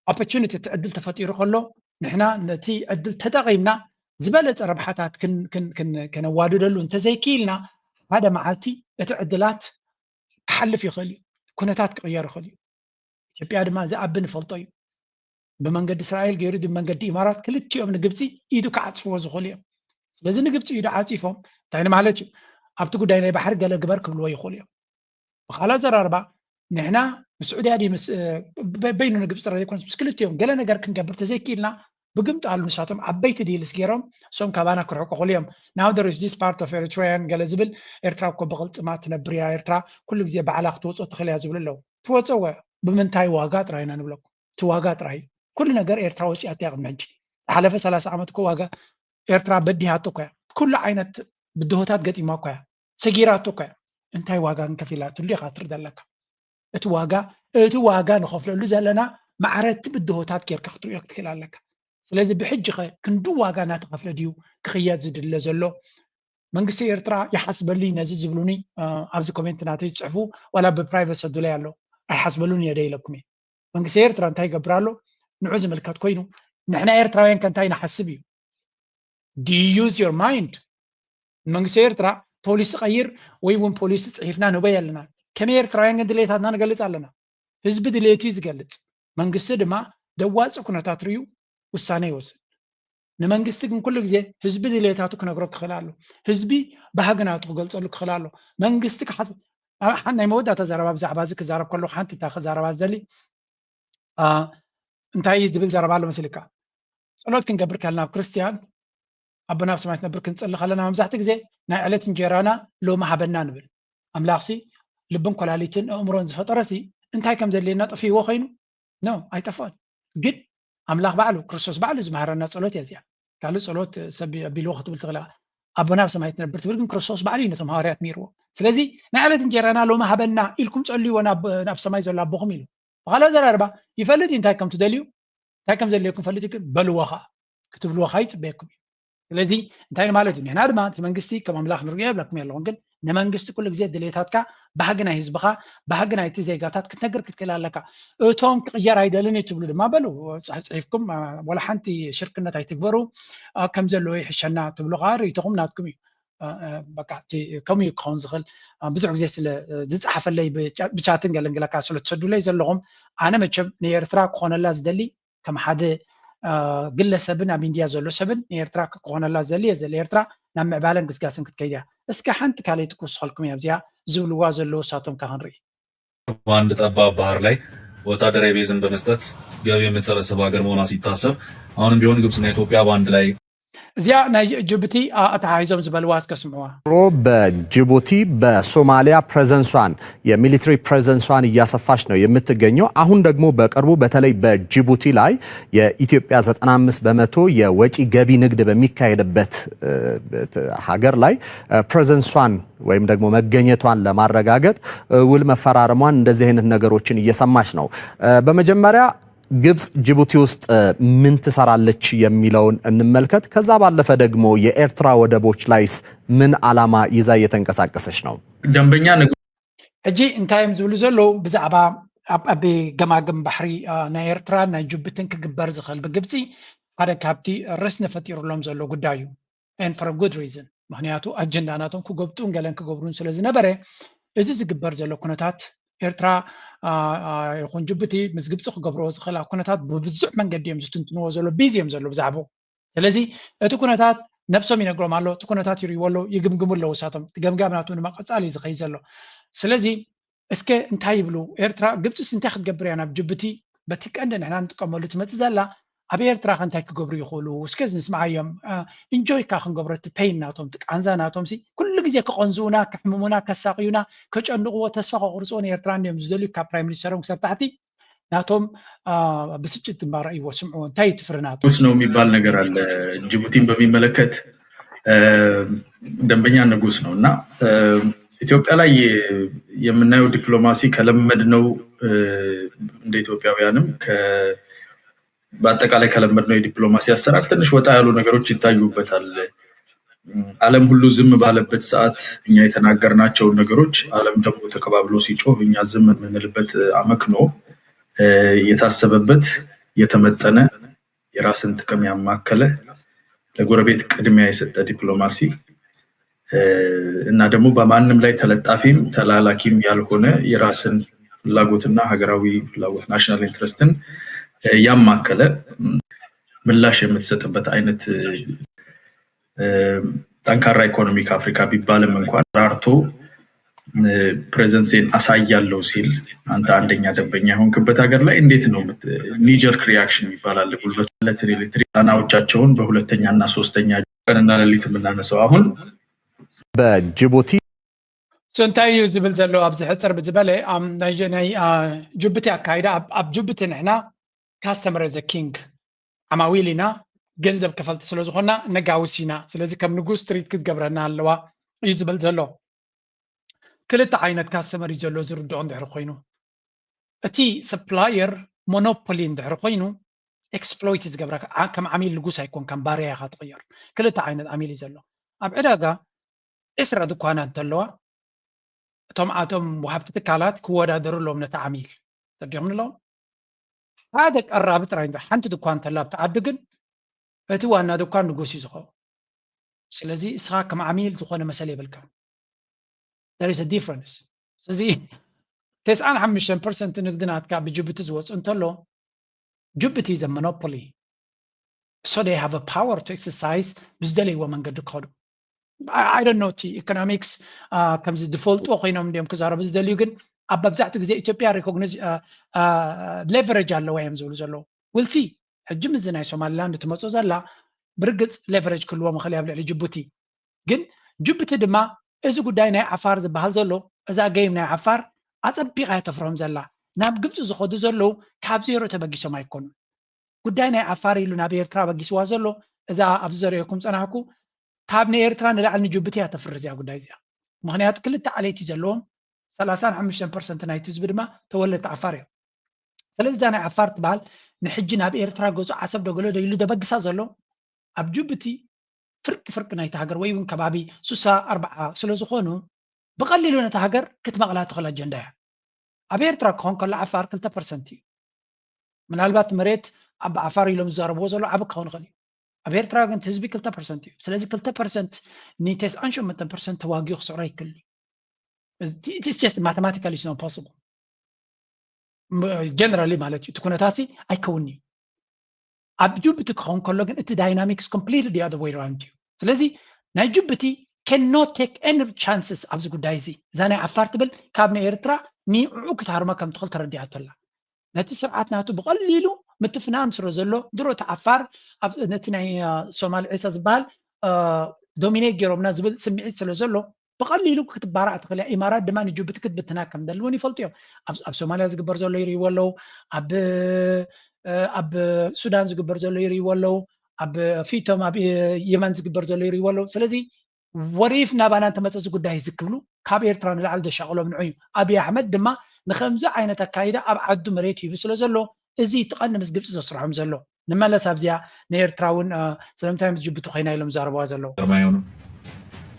opportunity እቲ ዕድል ተፈጢሩ ከሎ ንሕና ነቲ ዕድል ተጠቒምና ዝበለፀ ረብሓታት ከነዋድደሉ እንተዘይክኢልና ሓደ መዓልቲ እቲ ዕድላት ክሓልፍ ይኽእል እዩ። ኩነታት ክቕየር ይኽእል እዩ። ኢትዮጵያ ድማ ዝኣቢ ንፈልጦ እዩ። ብመንገዲ እስራኤል ገይሩ ብመንገዲ ኢማራት ክልቲኦም ንግብፂ ኢዱ ክዓፅፍዎ ዝኽእሉ እዮም። ስለዚ ንግብፂ ኢዱ ዓፂፎም እንታይ ንማለት እዩ ኣብቲ ጉዳይ ናይ ባሕሪ ገለ ግበር ክብልዎ ይኽእሉ እዮም። ብኻልእ ኣዘራርባ ንሕና ንስዑድያ ድዩ በይኑ ንግብፂ ጥራይ ዘይኮነስ ምስ ክልቲኦም ገለ ነገር ክንገብር ተዘይክኢልና ብግምጣሉ ንሳቶም ዓበይቲ ዲልስ ገይሮም እሶም ካባና ክርሕቁ ክእሉ እዮም። Now there is this part of Eritrean ገለ ዝብል ኤርትራ እኮ ብቕልፅማ ትነብር እያ፣ ኤርትራ ኩሉ ግዜ ባዕላ ክትወፅኦ ትኽእል እያ ዝብሉ ኣለዉ። ትወፅኦ እያ። ብምንታይ ዋጋ ጥራይ ኢና ንብለኩም። እቲ ዋጋ ጥራይ ኩሉ ነገር ኤርትራ ወፂኣቶ እያ ቅድሚ ሕጂ። ዝሓለፈ ሰላሳ ዓመት እኮ ዋጋ ኤርትራ በዲሃቶ እኮ እያ። ኩሉ ዓይነት ብድሆታት ገጢማ እኮ እያ። ሰጊራቶ እኮ እያ። እንታይ ዋጋ እንከፊላትሉ ኢኻ ትርኢ ዘለካ። እቲ ዋጋ እቲ ዋጋ ንኸፍለሉ ዘለና ማዕረ እቲ ብድሆታት ጌርካ ክትሪኦ ክትክእል ኣለካ። ስለዚ ብሕጂ ኸ ክንዱ ዋጋ እናተኸፍለ ድዩ ክኽየድ ዝድለ ዘሎ? መንግስቲ ኤርትራ ይሓስበሉ እዩ ነዚ ዝብሉኒ ኣብዚ ኮሜንት ናተይ ዝፅሕፉ ዋላ ብፕራይቨት ሰዱለይ ኣሎ ኣይሓስበሉን እየ ደይለኩም እየ። መንግስቲ ኤርትራ እንታይ ይገብር ኣሎ ንዑ ዝምልከት ኮይኑ ንሕና ኤርትራውያን ከ እንታይ ንሓስብ እዩ? Do you use your mind? መንግስቲ ኤርትራ ፖሊሲ ቀይር ወይ እውን ፖሊሲ ፅሒፍና ንበይ ኣለና። ከመይ ኤርትራውያን ግን ድሌታትና ንገልፅ ኣለና። ህዝቢ ድሌቱ እዩ ዝገልፅ። መንግስቲ ድማ ደዋፂ ኩነታት ርዩ ውሳነ ይወስድ። ንመንግስቲ ግን ኩሉ ግዜ ህዝቢ ድሌታቱ ክነግሮ ክኽእል ኣሎ። ህዝቢ ባህጊ ናቱ ክገልፀሉ ክኽእል ኣሎ። መንግስቲ ክሓስ ናይ መወዳእታ ዘረባ ብዛዕባ እዚ ክዛረብ ከለኹ ሓንቲ እታ ክዛረባ ዝደሊ እንታይ ዝብል ዘረባ ኣሎ መሲልካ? ጸሎት ክንገብር ከለና ኣብ ክርስትያን ኣቦና ኣብ ሰማይ ትነብር ክንጸሊ ከለና መብዛሕትኡ ግዜ ናይ ዕለት እንጀራና ሎሚ ሃበና ንብል። ኣምላኽሲ ልብን ኮላሊትን ኣእምሮን ዝፈጠረሲ እንታይ ከም ዘድልየና ጠፊእዎ ኮይኑ? ኖ ኣይጠፍኦን። ግን ኣምላኽ ባዕሉ፣ ክርስቶስ ባዕሉ ዝመሃረና ጸሎት እያ እዚኣ። ካልእ ጸሎት ሰብ ኣቢልዎ ክትብል ትኽእል ኢኻ። ኣቦና ኣብ ሰማይ ትነብር ትብል ግን ክርስቶስ ባዕሉ እዩ ነቶም ሃዋርያት ምሂርዎ። ስለዚ ናይ ዕለት እንጀራና ሎሚ ሃበና ኢልኩም ጸልይዎ ናብ፣ ናብ ሰማይ ዘሎ ኣቦኹም ኢሉ። ብኻልእ ኣዘራርባ ይፈልጥ እዩ እንታይ ከም ትደልዩ፣ እንታይ ከም ዘድልየኩም ፈልጥ እዩ፣ ግን በልዎ ኸዓ ክትብልዎ ኸዓ ይጽበየኩም እዩ። ስለዚ እንታይ ማለት እዩ? ንሕና ድማ እቲ መንግስቲ ከም ኣምላኽ ንርእዮ የብለኩም ኣለኹም፣ ግን ንመንግስቲ ኩሉ ግዜ ድሌታትካ፣ ባህጊ ናይ ህዝብኻ፣ ባህጊ ናይቲ ዜጋታት ክትነግር ክትክእል ኣለካ። እቶም ክቕየር ኣይደልን እዩ ትብሉ ድማ በሉ፣ ጽሕ-፣ ጽሒፍኩም፣ አ፣ ወላ ሓንቲ ሽርክነት ኣይትግበሩ፣ አ፣ ከም ዘለዎ ይሕሸና ትብሉ ኸዓ ርእይቶኹም ናትኩም እዩ። አ፣ አ፣ በቃ እቲ ከምኡ እዩ ክኸውን ዝኽእል። አ፣ ብዙሕ ግዜ ስለ፣ አ፣ ዝጸሓፈለይ ብቻ-፣ ብቻትን ገለን ገለካ ስለ ትሰዱለይ ዘለኹም፣ ኣነ መቸም ንኤርትራ ክኾነላ ዝደሊ ከም ሓደ፣ አ፣ ግለሰብን ኣብ ኢንድያ ዘሎ ሰብን ንኤርትራ ክኾነላ ዝደሊ እየ ዝደሊ። ኤርትራ ናብ ምዕባለን ግስጋስን ክትከይድ እያ። እስከ ሓንቲ ካልኣይቲ ክውስኸልኩም እያ ኣብዚኣ ዝብልዋ ዘለዉ እሳቶም ከ ክንርኢ። በአንድ ጠባብ ባህር ላይ ወታደራዊ ቤዝን በመስጠት ገቢ የምትሰበስብ ሀገር መሆኗ ሲታሰብ አሁንም ቢሆን ግብፅና ኢትዮጵያ በአንድ ላይ እዚኣ ናይ ጅቡቲ፣ አ፣ ኣተሓሒዞም ዝበልዋ እስከ ስምዕዋ። ሮ በጅቡቲ በሶማሊያ ፕሬዘንሷን የሚሊተሪ ፕሬዘንሷን እያሰፋች ነው የምትገኘው። አሁን ደግሞ በቅርቡ በተለይ በጅቡቲ ላይ የኢትዮጵያ ዘጠና አምስት በመቶ የወጪ ገቢ ንግድ በሚካሄድበት፣ እ፣ ሀገር ላይ፣ እ፣ ፕሬዘንሷን ወይም ደግሞ መገኘቷን ለማረጋገጥ፣ እ፣ ውል መፈራረሟን እንደዚህ አይነት ነገሮችን እየሰማች ነው። እ፣ በመጀመሪያ ግብጽ ጅቡቲ ውስጥ፣ እ፣ ምን ትሰራለች የሚለውን እንመልከት። ከዛ ባለፈ ደግሞ የኤርትራ ወደቦች ላይስ ምን ዓላማ ይዛ እየተንቀሳቀሰች ነው? ደንበኛ ንጉ- ሕጂ እንታይ እዮም ዝብሉ ዘለዉ ብዛዕባ ኣብ፣ ኣብ ገማግም ባሕሪ፣ አ፣ ናይ ኤርትራን ናይ ጅቡትን ክግበር ዝኽእል ብግብጺ ሓደ ካብቲ ረስኒ ፈጢሩሎም ዘሎ ጉዳይ እዩ። And for a good reason። ምኽንያቱ ኣጀንዳ ናቶም ክጎብጡን ገለን ክገብሩን ስለ ዝነበረ፣ እዚ ዝግበር ዘሎ ኩነታት ኤርትራ፣ አ፣ አ፣ ይኹን ጅቡቲ ምስ ግብጺ ክገብርዎ ዝኽእላ ኩነታት ብብዙሕ መንገዲ እዮም ዝትንትንዎ ዘሎ፣ ቢዚ እዮም ዘሎ ብዛዕባኡ። ስለዚ እቲ ኩነታት ነብሶም ይነግሮም ኣሎ፣ እቲ ኩነታት ይርእይዎ ኣለዉ፣ ይግምግሙ ኣለዉ። እሳቶም እቲ ገምጋም ናቶም ድማ ቀጻሊ እዩ ዝኸይድ ዘሎ። ስለዚ እስከ እንታይ ይብሉ ኤርትራ፣ ግብጽስ እንታይ ክትገብር እያ ናብ ጅቡቲ በቲ ቀንዲ ንሕና ንጥቀመሉ ትመጽእ ዘላ? ኣብ ኤርትራ ከ እንታይ ክገብሩ ይኽእሉ? እስከ ንስምዓዮም። አ፣ ኢንጆይ ከኣ ክንገብሮ እቲ ፔይን ናቶም፣ እቲ ቃንዛ ናቶም ሲ ኩሉ ግዜ ክቐንዝኡና፣ ከሕምሙና፣ ከሳቕዩና፣ ከጨንቕዎ፣ ተስፋ ከቑርጽዎ ንኤርትራ እንድዮም ዝደልዩ ካብ ፕራይም ሚኒስተሮም ክሳብ ታሕቲ ናቶም፣ አ፣ ብስጭት ግንባር እይዎ ስምዕዎ። እንታይ እዩ እቲ ፍረ ናቶም? ንጉስ ነው የሚባል ነገር አለ። ጅቡቲን በሚመለከት፣ እ፣ ደንበኛ ንጉስ ነው እና፣ እ፣ ኢትዮጵያ ላይ የምናየው ዲፕሎማሲ ከለመድነው፣ እ፣ እንደ ኢትዮጵያውያንም ከ-፣ በአጠቃላይ ከለመድነው የዲፕሎማሲ አሰራር ትንሽ ወጣ ያሉ ነገሮች ይታዩበታል። ዓለም ሁሉ ዝም ባለበት ሰዓት እኛ የተናገርናቸውን ነገሮች ዓለም ደግሞ ተቀባብሎ ሲጮህ እኛ ዝም የምንልበት አመክኖ፣ እ፣ የታሰበበት የተመጠነ የራስን ጥቅም ያማከለ ለጎረቤት ቅድሚያ የሰጠ ዲፕሎማሲ፣ እ፣ እና ደግሞ በማንም ላይ ተለጣፊም ተላላኪም ያልሆነ የራስን ፍላጎትና ሀገራዊ ፍላጎት ናሽናል ኢንትረስትን፣ እ፣ ያማከለ ምላሽ የምትሰጥበት አይነት፣ እ፣ ጠንካራ ኢኮኖሚ ከአፍሪካ ቢባልም እንኳን ራርቶ፣ እ፣ ፕሬዘንሴን አሳያለሁ ሲል አንተ አንደኛ ደንበኛ የሆንክበት ሀገር ላይ እንዴት ነው የምት-፣ ኒጀርክ ሪያክሽን ይባላል። ጉልበት ያለትን ኤሌክትሪክ ጣናዎቻቸውን በሁለተኛና ሶስተኛ ቀንና ሌሊት የምናነሳው አሁን በጅቡቲ So እንታይ እዩ ዝብል ዘሎ ኣብዚ ሕፅር ብዝበለ፣ ኣም፣ ናይ፣ ናይ፣ አ፣ ጅቡቲ ኣካይዳ ኣብ፣ ኣብ ጅቡቲ ንሕና ካስተመር ዘ ኪንግ ዓማዊል ኢና፣ ገንዘብ ከፈልቲ ስለ ዝኾንና ነጋውስ ኢና። ስለዚ ከም ንጉስ ትሪት ክትገብረና ኣለዋ እዩ ዝብል ዘሎ። ክልተ ዓይነት ካስተመር እዩ ዘሎ ዝርድኦ እንድሕር ኮይኑ፣ እቲ ሰፕላየር ሞኖፖሊ እንድሕር ኮይኑ ኤክስፕሎይት ዝገብረካ፣ ዓ-፣ ከም ዓሚል ንጉስ ኣይኮንካን፣ ባርያ ኢኻ ትቕየር። ክልተ ዓይነት ዓሚል እዩ ዘሎ ኣብ ዕዳጋ። ዕስራ ድኳናት እንተለዋ እቶም፣ ኣቶም ወሃብቲ ትካላት ክወዳደሩ ኣለዎም ነቲ ዓሚል። ተረዲኹም ኣለዎም። ሓደ ቀራቢ ጥራይ እንድሕር ሓንቲ ድኳን እንተላ ኣብቲ ዓዲ ግን እቲ ዋና ድኳን ንጉስ እዩ ዝኸውን። ስለዚ እስኻ ከም ዓሚል ዝኾነ መሰል የብልካን። There is a difference። ስለዚ ተስዓን ሓሙሽተን ፐርሰንት ንግዲ ናትካ ብጅቡቲ ዝወፅእ እንተሎ ጅቡቲ is a monopoly። So they have a power to exercise ብዝደለይዎ መንገዲ ክኸዱ። I, I don't know እቲ ኢኮኖሚክስ፣ አ፣ ከምዚ ዝፈልጥዎ ኮይኖም እንዲዮም ክዛረቡ ዝደልዩ፣ ግን ኣብ መብዛሕትኡ ግዜ ኢትዮጵያ ሪኮግኒዝ፣ አ፣ አ፣ ሌቨሬጅ ኣለዋ እዮም ዝብሉ ዘለዉ። We'll see። ሕጂ ምስዚ ናይ ሶማሊላንድ ትመፅኦ ዘላ ብርግፅ ሌቨሬጅ ክህልዎም ይኽእል እዩ ኣብ ልዕሊ ጅቡቲ። ግን ጅቡቲ ድማ እዚ ጉዳይ ናይ ዓፋር ዝበሃል ዘሎ፣ እዛ ጌም ናይ ዓፋር ኣፀቢቓ እያ ተፍርሆም ዘላ። ናብ ግብፂ ዝኸዱ ዘለዉ ካብ ዜሮ ተበጊሶም ኣይኮኑን። ጉዳይ ናይ ዓፋር ኢሉ ናብ ኤርትራ በጊስዋ ዘሎ፣ እዛ ኣብዚ ዘርእየኩም ጸናሕኩ፣ ካብ ንኤርትራ ንላዕሊ ንጅቡቲ እያ ተፍርስ እያ ጉዳይ እዚኣ። ምኽንያቱ ክልተ ዓሌት እዩ ዘለዎም፣ ሰላሳን ሓሙሽተን ፐርሰንት ናይቲ ህዝቢ ድማ ተወለድቲ ዓፋር እዮም። ስለዚ እዛ ናይ ዓፋር ትበሃል ንሕጂ ናብ ኤርትራ ገጹ ዓሰብ ዶ ገለ ዶ ኢሉ ደበግሳ ዘሎ፣ ኣብ ጅቡቲ ፍርቂ ፍርቂ ናይቲ ሃገር ወይ እውን ከባቢ ሱሳ ኣርባዓ ስለ ዝኾኑ ብቐሊሉ ነታ ሃገር ክትመቕላ ትኽእል ኣጀንዳ እያ። ኣብ ኤርትራ ክኾን ከሎ ዓፋር ክልተ ፐርሰንት እዩ። ምናልባት መሬት ኣብ ዓፋር ኢሎም ዝዛረብዎ ዘሎ ዓቢ ክኸውን ይኽእል እዩ። ኣብ ኤርትራ ግን እቲ ህዝቢ ክልተ ፐርሰንት እዩ። ስለዚ ክልተ ፐርሰንት ንተስዓን ሸሞንተን ፐርሰንት ተዋጊኡ ክስዕሮ ኣይክእል እዩ። It's just mathematically is not possible. ጀነራሊ ማለት እዩ። እቲ ኩነታት ሲ ኣይከውን'ዩ። ኣብ ጅቡቲ ክኸውን ከሎ ግን እቲ dynamics completely the other way around እዩ። ስለዚ ናይ ጅቡቲ cannot take any chances ኣብዚ ጉዳይ እዚ። እዛ ናይ ዓፋር ትብል ካብ ናይ ኤርትራ ንዕኡ ክትሃርማ ከም ትኽእል ተረዲኣቶ ኣላ። ነቲ ስርዓት ናቱ ብቐሊሉ ምትፍናን ስለ ዘሎ ድሮ እቲ ዓፋር ኣብ ነቲ ናይ ሶማል ዒሳ ዝበሃል ዶሚኔት ገይሮምና ዝብል ስምዒት ስለ ዘሎ ብቐሊሉ ክትባራዕ ትኽእል እያ። ኢማራት ድማ ንጅቡቲ ክትብትና ከም ደሊ እውን ይፈልጡ እዮም። ኣብ ሶማልያ ዝግበር ዘሎ ይርእይዎ ኣለዉ። ኣብ ኣብ ሱዳን ዝግበር ዘሎ ይርእይዎ ኣለዉ። ኣብ ፊቶም ኣብ የመን ዝግበር ዘሎ ይርእይዎ ኣለዉ። ስለዚ ወሪፍ ናባና እንተመፀ እዚ ጉዳይ እዚ ክብሉ ካብ ኤርትራ ንላዕሊ ዘሻቕሎም ንዑ እዩ። ኣብይ ኣሕመድ ድማ ንከምዚ ዓይነት ኣካይዳ ኣብ ዓዱ መሬት ሂቡ ስለ ዘሎ እዚ ትቐኒ ምስ ግብፂ ዘስርሖም ዘሎ። ንመለስ ኣብዚኣ ንኤርትራ እውን ስለምንታይ ምስ ጅቡቲ ኮይና ኢሎም ዛረብዋ ዘለዉ።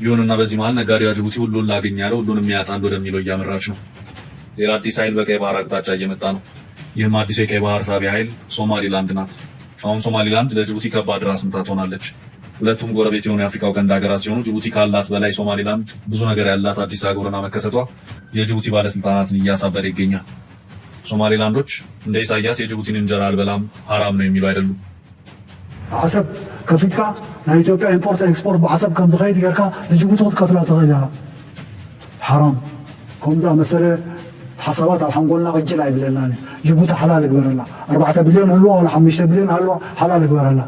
ይሁንና በዚህ መሀል ነጋዴዋ ጅቡቲ ሁሉን ላግኝ ያለ ሁሉንም ያጣል ወደሚለው እያመራች ነው። ሌላ አዲስ ኃይል በቀይ ባህር አቅጣጫ እየመጣ ነው። ይህም አዲስ የቀይ ባህር ሳቢ ኃይል ሶማሊላንድ ናት። አሁን ሶማሊላንድ ለጅቡቲ ከባድ ራስ ምታት ሆናለች። ሁለቱም ጎረቤት የሆኑ የአፍሪካው ቀንድ ሀገራት ሲሆኑ ጅቡቲ ካላት በላይ ሶማሊላንድ ብዙ ነገር ያላት አዲስ አህጉር ሆና መከሰቷ የጅቡቲ ባለስልጣናትን እያሳበደ ይገኛል። ሶማሊላንዶች እንደ ኢሳያስ የጅቡቲን እንጀራ አልበላም ሐራም ነው የሚሉ አይደሉም። ዓሰብ ከፊትካ ናይ ኢትዮጵያ ኢምፖርት ኤክስፖርት ብዓሰብ ከም ዝኸይድ ጌርካ ንጅቡቲ ክትከፍላ ትኽእል ኢኻ። ሓራም ከምኡ ዝኣመሰለ ሓሳባት ኣብ ሓንጎልና ቅጅል ኣይብለናን እዩ። ጅቡቲ ሓላል ይግበረላ። ኣርባዕተ ቢልዮን ህልዋ ዋላ ሓሙሽተ ቢልዮን ሃልዋ ሓላል ይግበረላ።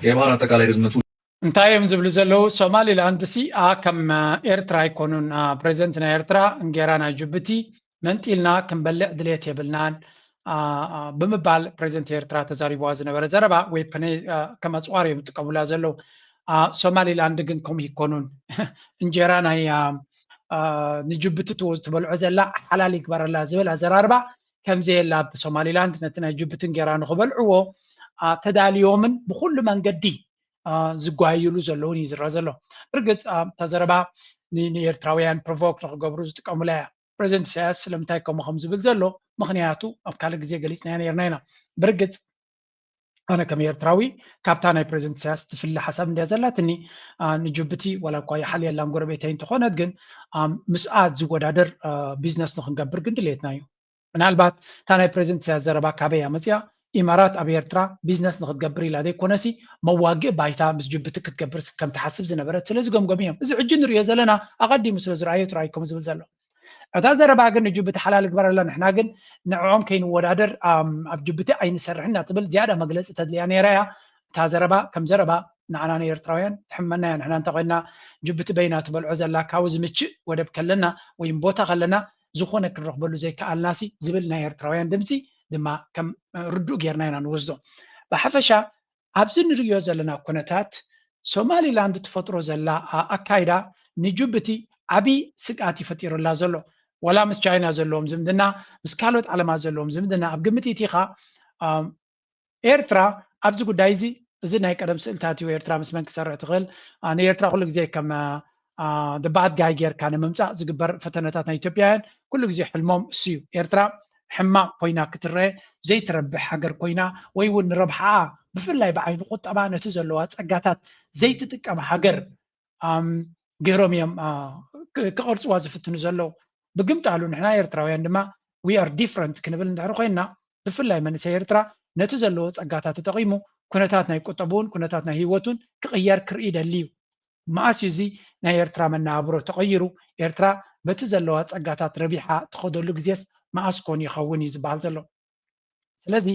የባህር አጠቃላይ ርዝመቱ እንታይ እዮም ዝብሉ ዘለዉ? ሶማሊላንድ ሲ ከም ኤርትራ ኣይኮኑን። ፕሬዚደንት ናይ ኤርትራ እንጌራ ናይ ጅቡቲ መንጢልና ክንበልዕ ድሌት የብልናን ብምባል ፕሬዚደንት ኤርትራ ተዛሪብዋ ዝነበረ ዘረባ ወይ ፕነ ከም ኣፅዋር እዮም ዝጥቀሙላ ዘለዉ። ሶማሊላንድ ግን ከምኡ ይኮኑን። እንጀራ ናይ ንጅቡቲ ትበልዖ ዘላ ሓላል ይግበረላ ዝብል ኣዘራርባ ከምዘየላ ብሶማሊላንድ ነቲ ናይ ጅቡቲ እንጌራ ንክበልዕዎ ተዳልዮምን ብኩሉ መንገዲ ዝጓየሉ ዘለውን እዩ ዝረአ ዘሎ። ብርግፅ እታ ዘረባ ንኤርትራውያን ፕሮቮክ ንክገብሩ ዝጥቀሙላ እያ። ፕሬዚደንት ኢሳያስ ስለምንታይ ከምኡ ከም ዝብል ዘሎ ምክንያቱ ኣብ ካልእ ግዜ ገሊፅናዮ ነይርና ኢና። ብርግፅ ኣነ ከም ኤርትራዊ ካብታ ናይ ፕሬዚደንት ኢሳያስ ትፍለ ሓሳብ እንድያ ዘላትኒ። ንጅቡቲ ዋላ እኳ ይሓልየላን ጎረቤተይ እንተኾነት ግን ምስኣ ዝወዳደር ቢዝነስ ንክንገብር ግን ድሌትና እዩ። ምናልባት እታ ናይ ፕሬዚደንት ኢሳያስ ዘረባ ካበይ እያ መፂኣ? ኢማራት ኣብ ኤርትራ ቢዝነስ ንክትገብር ኢላ ዘይኮነሲ መዋግኢ ባይታ ምስ ጅቡቲ ክትገብር ከም ትሓስብ ዝነበረት ስለ ዝገምገሙ እዮም። እዚ ሕጂ ንሪኦ ዘለና ኣቐዲሙ ስለ ዝረኣዮ ጥራይ ከም ዝብል ዘሎ። እታ ዘረባ ግን ንጅቡቲ ሓላል ግበረላ፣ ንሕና ግን ንዕኦም ከይንወዳደር ኣብ ጅቡቲ ኣይንሰርሕን እናትብል ዝያዳ መግለፂ ተድልያ ነይራ እያ። እታ ዘረባ ከም ዘረባ ንዓና ንኤርትራውያን ትሕመና እያ። ንሕና እንተ ኮይንና ጅቡቲ በይና ትበልዖ ዘላ ካብኡ ዝምችእ ወደብ ከለና ወይ ቦታ ከለና ዝኾነ ክንረኽበሉ ዘይከኣልናሲ ዝብል ናይ ኤርትራውያን ድምፂ ድማ ከም ርዱእ ጌርና ኢና ንወስዶ። ብሓፈሻ ኣብዚ ንርእዮ ዘለና ኩነታት ሶማሊላንድ ትፈጥሮ ዘላ ኣካይዳ ንጅቡቲ ዓብዪ ስግኣት እዩ ፈጢሩላ ዘሎ። ዋላ ምስ ቻይና ዘለዎም ዝምድና፣ ምስ ካልኦት ዓለማት ዘለዎም ዝምድና ኣብ ግምት ኢቲኻ ኤርትራ ኣብዚ ጉዳይ እዚ፣ እዚ ናይ ቀደም ስእልታት እዩ። ኤርትራ ምስ መን ክሰርሕ ትኽእል? ንኤርትራ ኩሉ ግዜ ከም ደባኣት ጋይ ጌርካ ንምምፃእ ዝግበር ፈተነታት ናይ ኢትዮጵያውያን ኩሉ ግዜ ሕልሞም እሱ እዩ። ኤርትራ ሕማቕ ኮይና ክትረአ ዘይትረብሕ ሃገር ኮይና ወይ እውን ንረብሓኣ ብፍላይ ብዓይኒ ቁጠባ ነቲ ዘለዋ ፀጋታት ዘይትጥቀም ሃገር ገይሮም እዮም ክቐርፅዋ ዝፍትኑ ዘለዉ። ብግምጣሉ ንሕና ኤርትራውያን ድማ we are different ክንብል እንድሕር ኮይንና ብፍላይ መንእሰይ ኤርትራ ነቲ ዘለዎ ፀጋታት ተጠቒሙ ኩነታት ናይ ቁጠብኡን ኩነታት ናይ ህይወቱን ክቕየር ክርኢ ይደሊ እዩ። መኣስ እዩ እዚ ናይ ኤርትራ መነባብሮ ተቐይሩ? ኤርትራ በቲ ዘለዋ ፀጋታት ረቢሓ ትኸደሉ ግዜስ መኣስ ኮን ይኸውን እዩ ዝበሃል ዘሎ። ስለዚ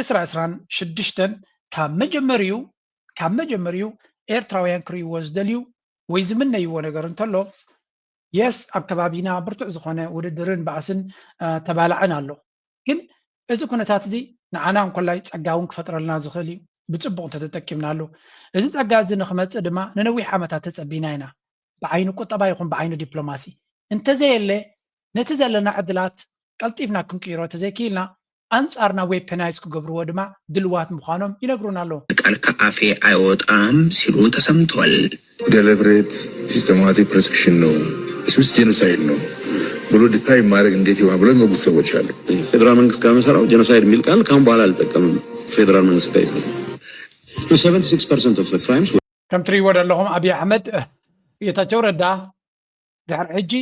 ዕስራ ዕስራን ሽዱሽተን ካብ መጀመሪኡ ካብ መጀመሪኡ ኤርትራውያን ክርእይዎ ዝደልዩ ወይ ዝምነይዎ ነገር እንተሎ የስ ኣብ ከባቢና ብርቱዕ ዝኾነ ውድድርን ባእስን ተባላዕን ኣሎ። ግን እዚ ኩነታት እዚ ንዓና እንኮላይ ጸጋ እውን ክፈጥረልና ዝኽእል እዩ፣ ብጽቡቕ እንተተጠቂምናሉ። እዚ ጸጋ እዚ ንኽመጽእ ድማ ንነዊሕ ዓመታት ተጸቢና ኢና፣ ብዓይኒ ቁጠባ ይኹን ብዓይኒ ዲፕሎማሲ። እንተዘየለ፣ ነቲ ዘለና ዕድላት ቀልጢፍና ክንቅይሮ ተዘይክኢልና፣ ኣንጻርና ዌፐናይዝ ክገብርዎ ድማ ድልዋት ምዃኖም ይነግሩና ኣለዉ። ቃል ከኣፌ ኣይወጣም ሲሉ ተሰምቷል። ደለብሬት ሲስተማቲክ ፕሮሰክሽን ነው፣ ስዊስ ጄኖሳይድ ነው ብሎ ዲፋይን ማድረግ እንዴት ይሆናል ብሎ የሚወጉት ሰዎች አሉ። ፌዴራል መንግስት ጋር መሰራው ጀኖሳይድ የሚል ቃል ካሁን በኋላ አልጠቀምም። ፌዴራል መንግስት ጋር ይሰራል። Seventy six percent of the crimes ከም ትሪእዎ ዘለኹም ኣብይ ኣሕመድ ጌታቸው ረዳ ድሕሪ ሕጂ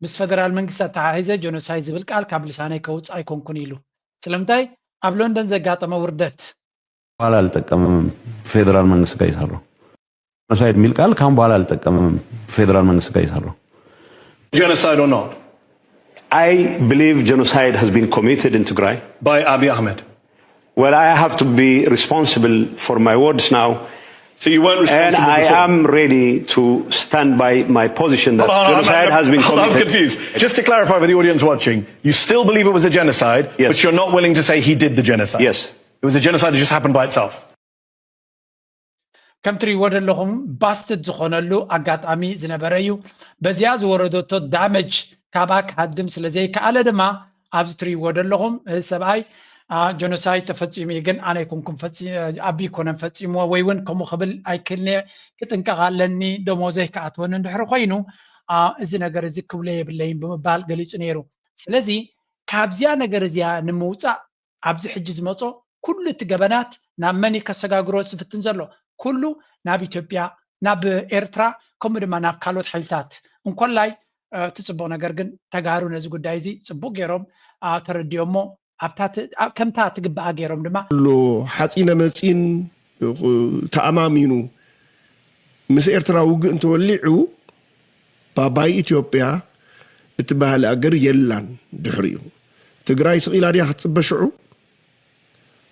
ምስ ፈደራል መንግስቲ ኣተሓሒዘ ጀኖሳይድ ዝብል ቃል ካብ ልሳነይ ከውፅእ ኣይኮንኩን ኢሉ። ስለምንታይ? ኣብ ሎንደን ዘጋጠመ ውርደት በኋላ አልጠቀምም። ፌዴራል መንግስት ጋር ይሰራው ጀኖሳይድ የሚል ቃል ካሁን በኋላ አልጠቀምም። ፌዴራል መንግስት ጋር ይሰራው Genocide or not, I believe genocide has been committed in Tigray by Abiy Ahmed. Well, I have to be responsible for my words now. So you weren't And responsible I before. am ready to stand by my position that Hold on, I'm- genocide I'm- has been hold on, I'm committed. Confused. Just to clarify for the audience watching, you still believe it was a genocide, Yes. but you're not willing to say he did the genocide. Yes. It was a genocide that just happened by itself. ከም ትሪእዎ ዘለኹም ባስትድ ዝኾነሉ ኣጋጣሚ ዝነበረ እዩ። በዚኣ ዝወረደቶ ዳመጅ ካብኣ ክሃድም ስለ ዘይከኣለ ድማ ኣብዚ ትሪእዎ ዘለኹም እዚ ሰብኣይ ጀኖሳይድ ተፈፂሙ እዩ፣ ግን ኣነ ኣይኮንኩም ኣቢ ኮነን ፈፂምዎ ወይ እውን ከምኡ ክብል ኣይክእልን እየ፣ ክጥንቀቕ ኣለኒ፣ ደሞዘይ ክኣትወኒ እንድሕሪ ኮይኑ እዚ ነገር እዚ ክብሎ የብለይን ብምባል ገሊፁ ነይሩ። ስለዚ ካብዚኣ ነገር እዚኣ ንምውፃእ ኣብዚ ሕጂ ዝመፆ ኩሉ እቲ ገበናት ናብ መን እዩ ከሰጋግሮ ዝፍትን ዘሎ? ኩሉ ናብ ኢትዮጵያ፣ ናብ ኤርትራ፣ ከምኡ ድማ ናብ ካልኦት ሓይልታት። እንኮላይ እቲ ፅቡቕ ነገር ግን ተጋሩ ነዚ ጉዳይ እዚ ፅቡቕ ገይሮም ተረዲኦሞ ኣብታ ከምታ ትግባኣ ገይሮም ድማ ኣሎ ሓፂነ መፂን ተኣማሚኑ ምስ ኤርትራ ውግእ እንተወሊዑ ባባይ ኢትዮጵያ እትበሃል ኣገር የላን። ድሕሪኡ ትግራይ ስቕ ኢላ ድያ ክትፅበ? ሽዑ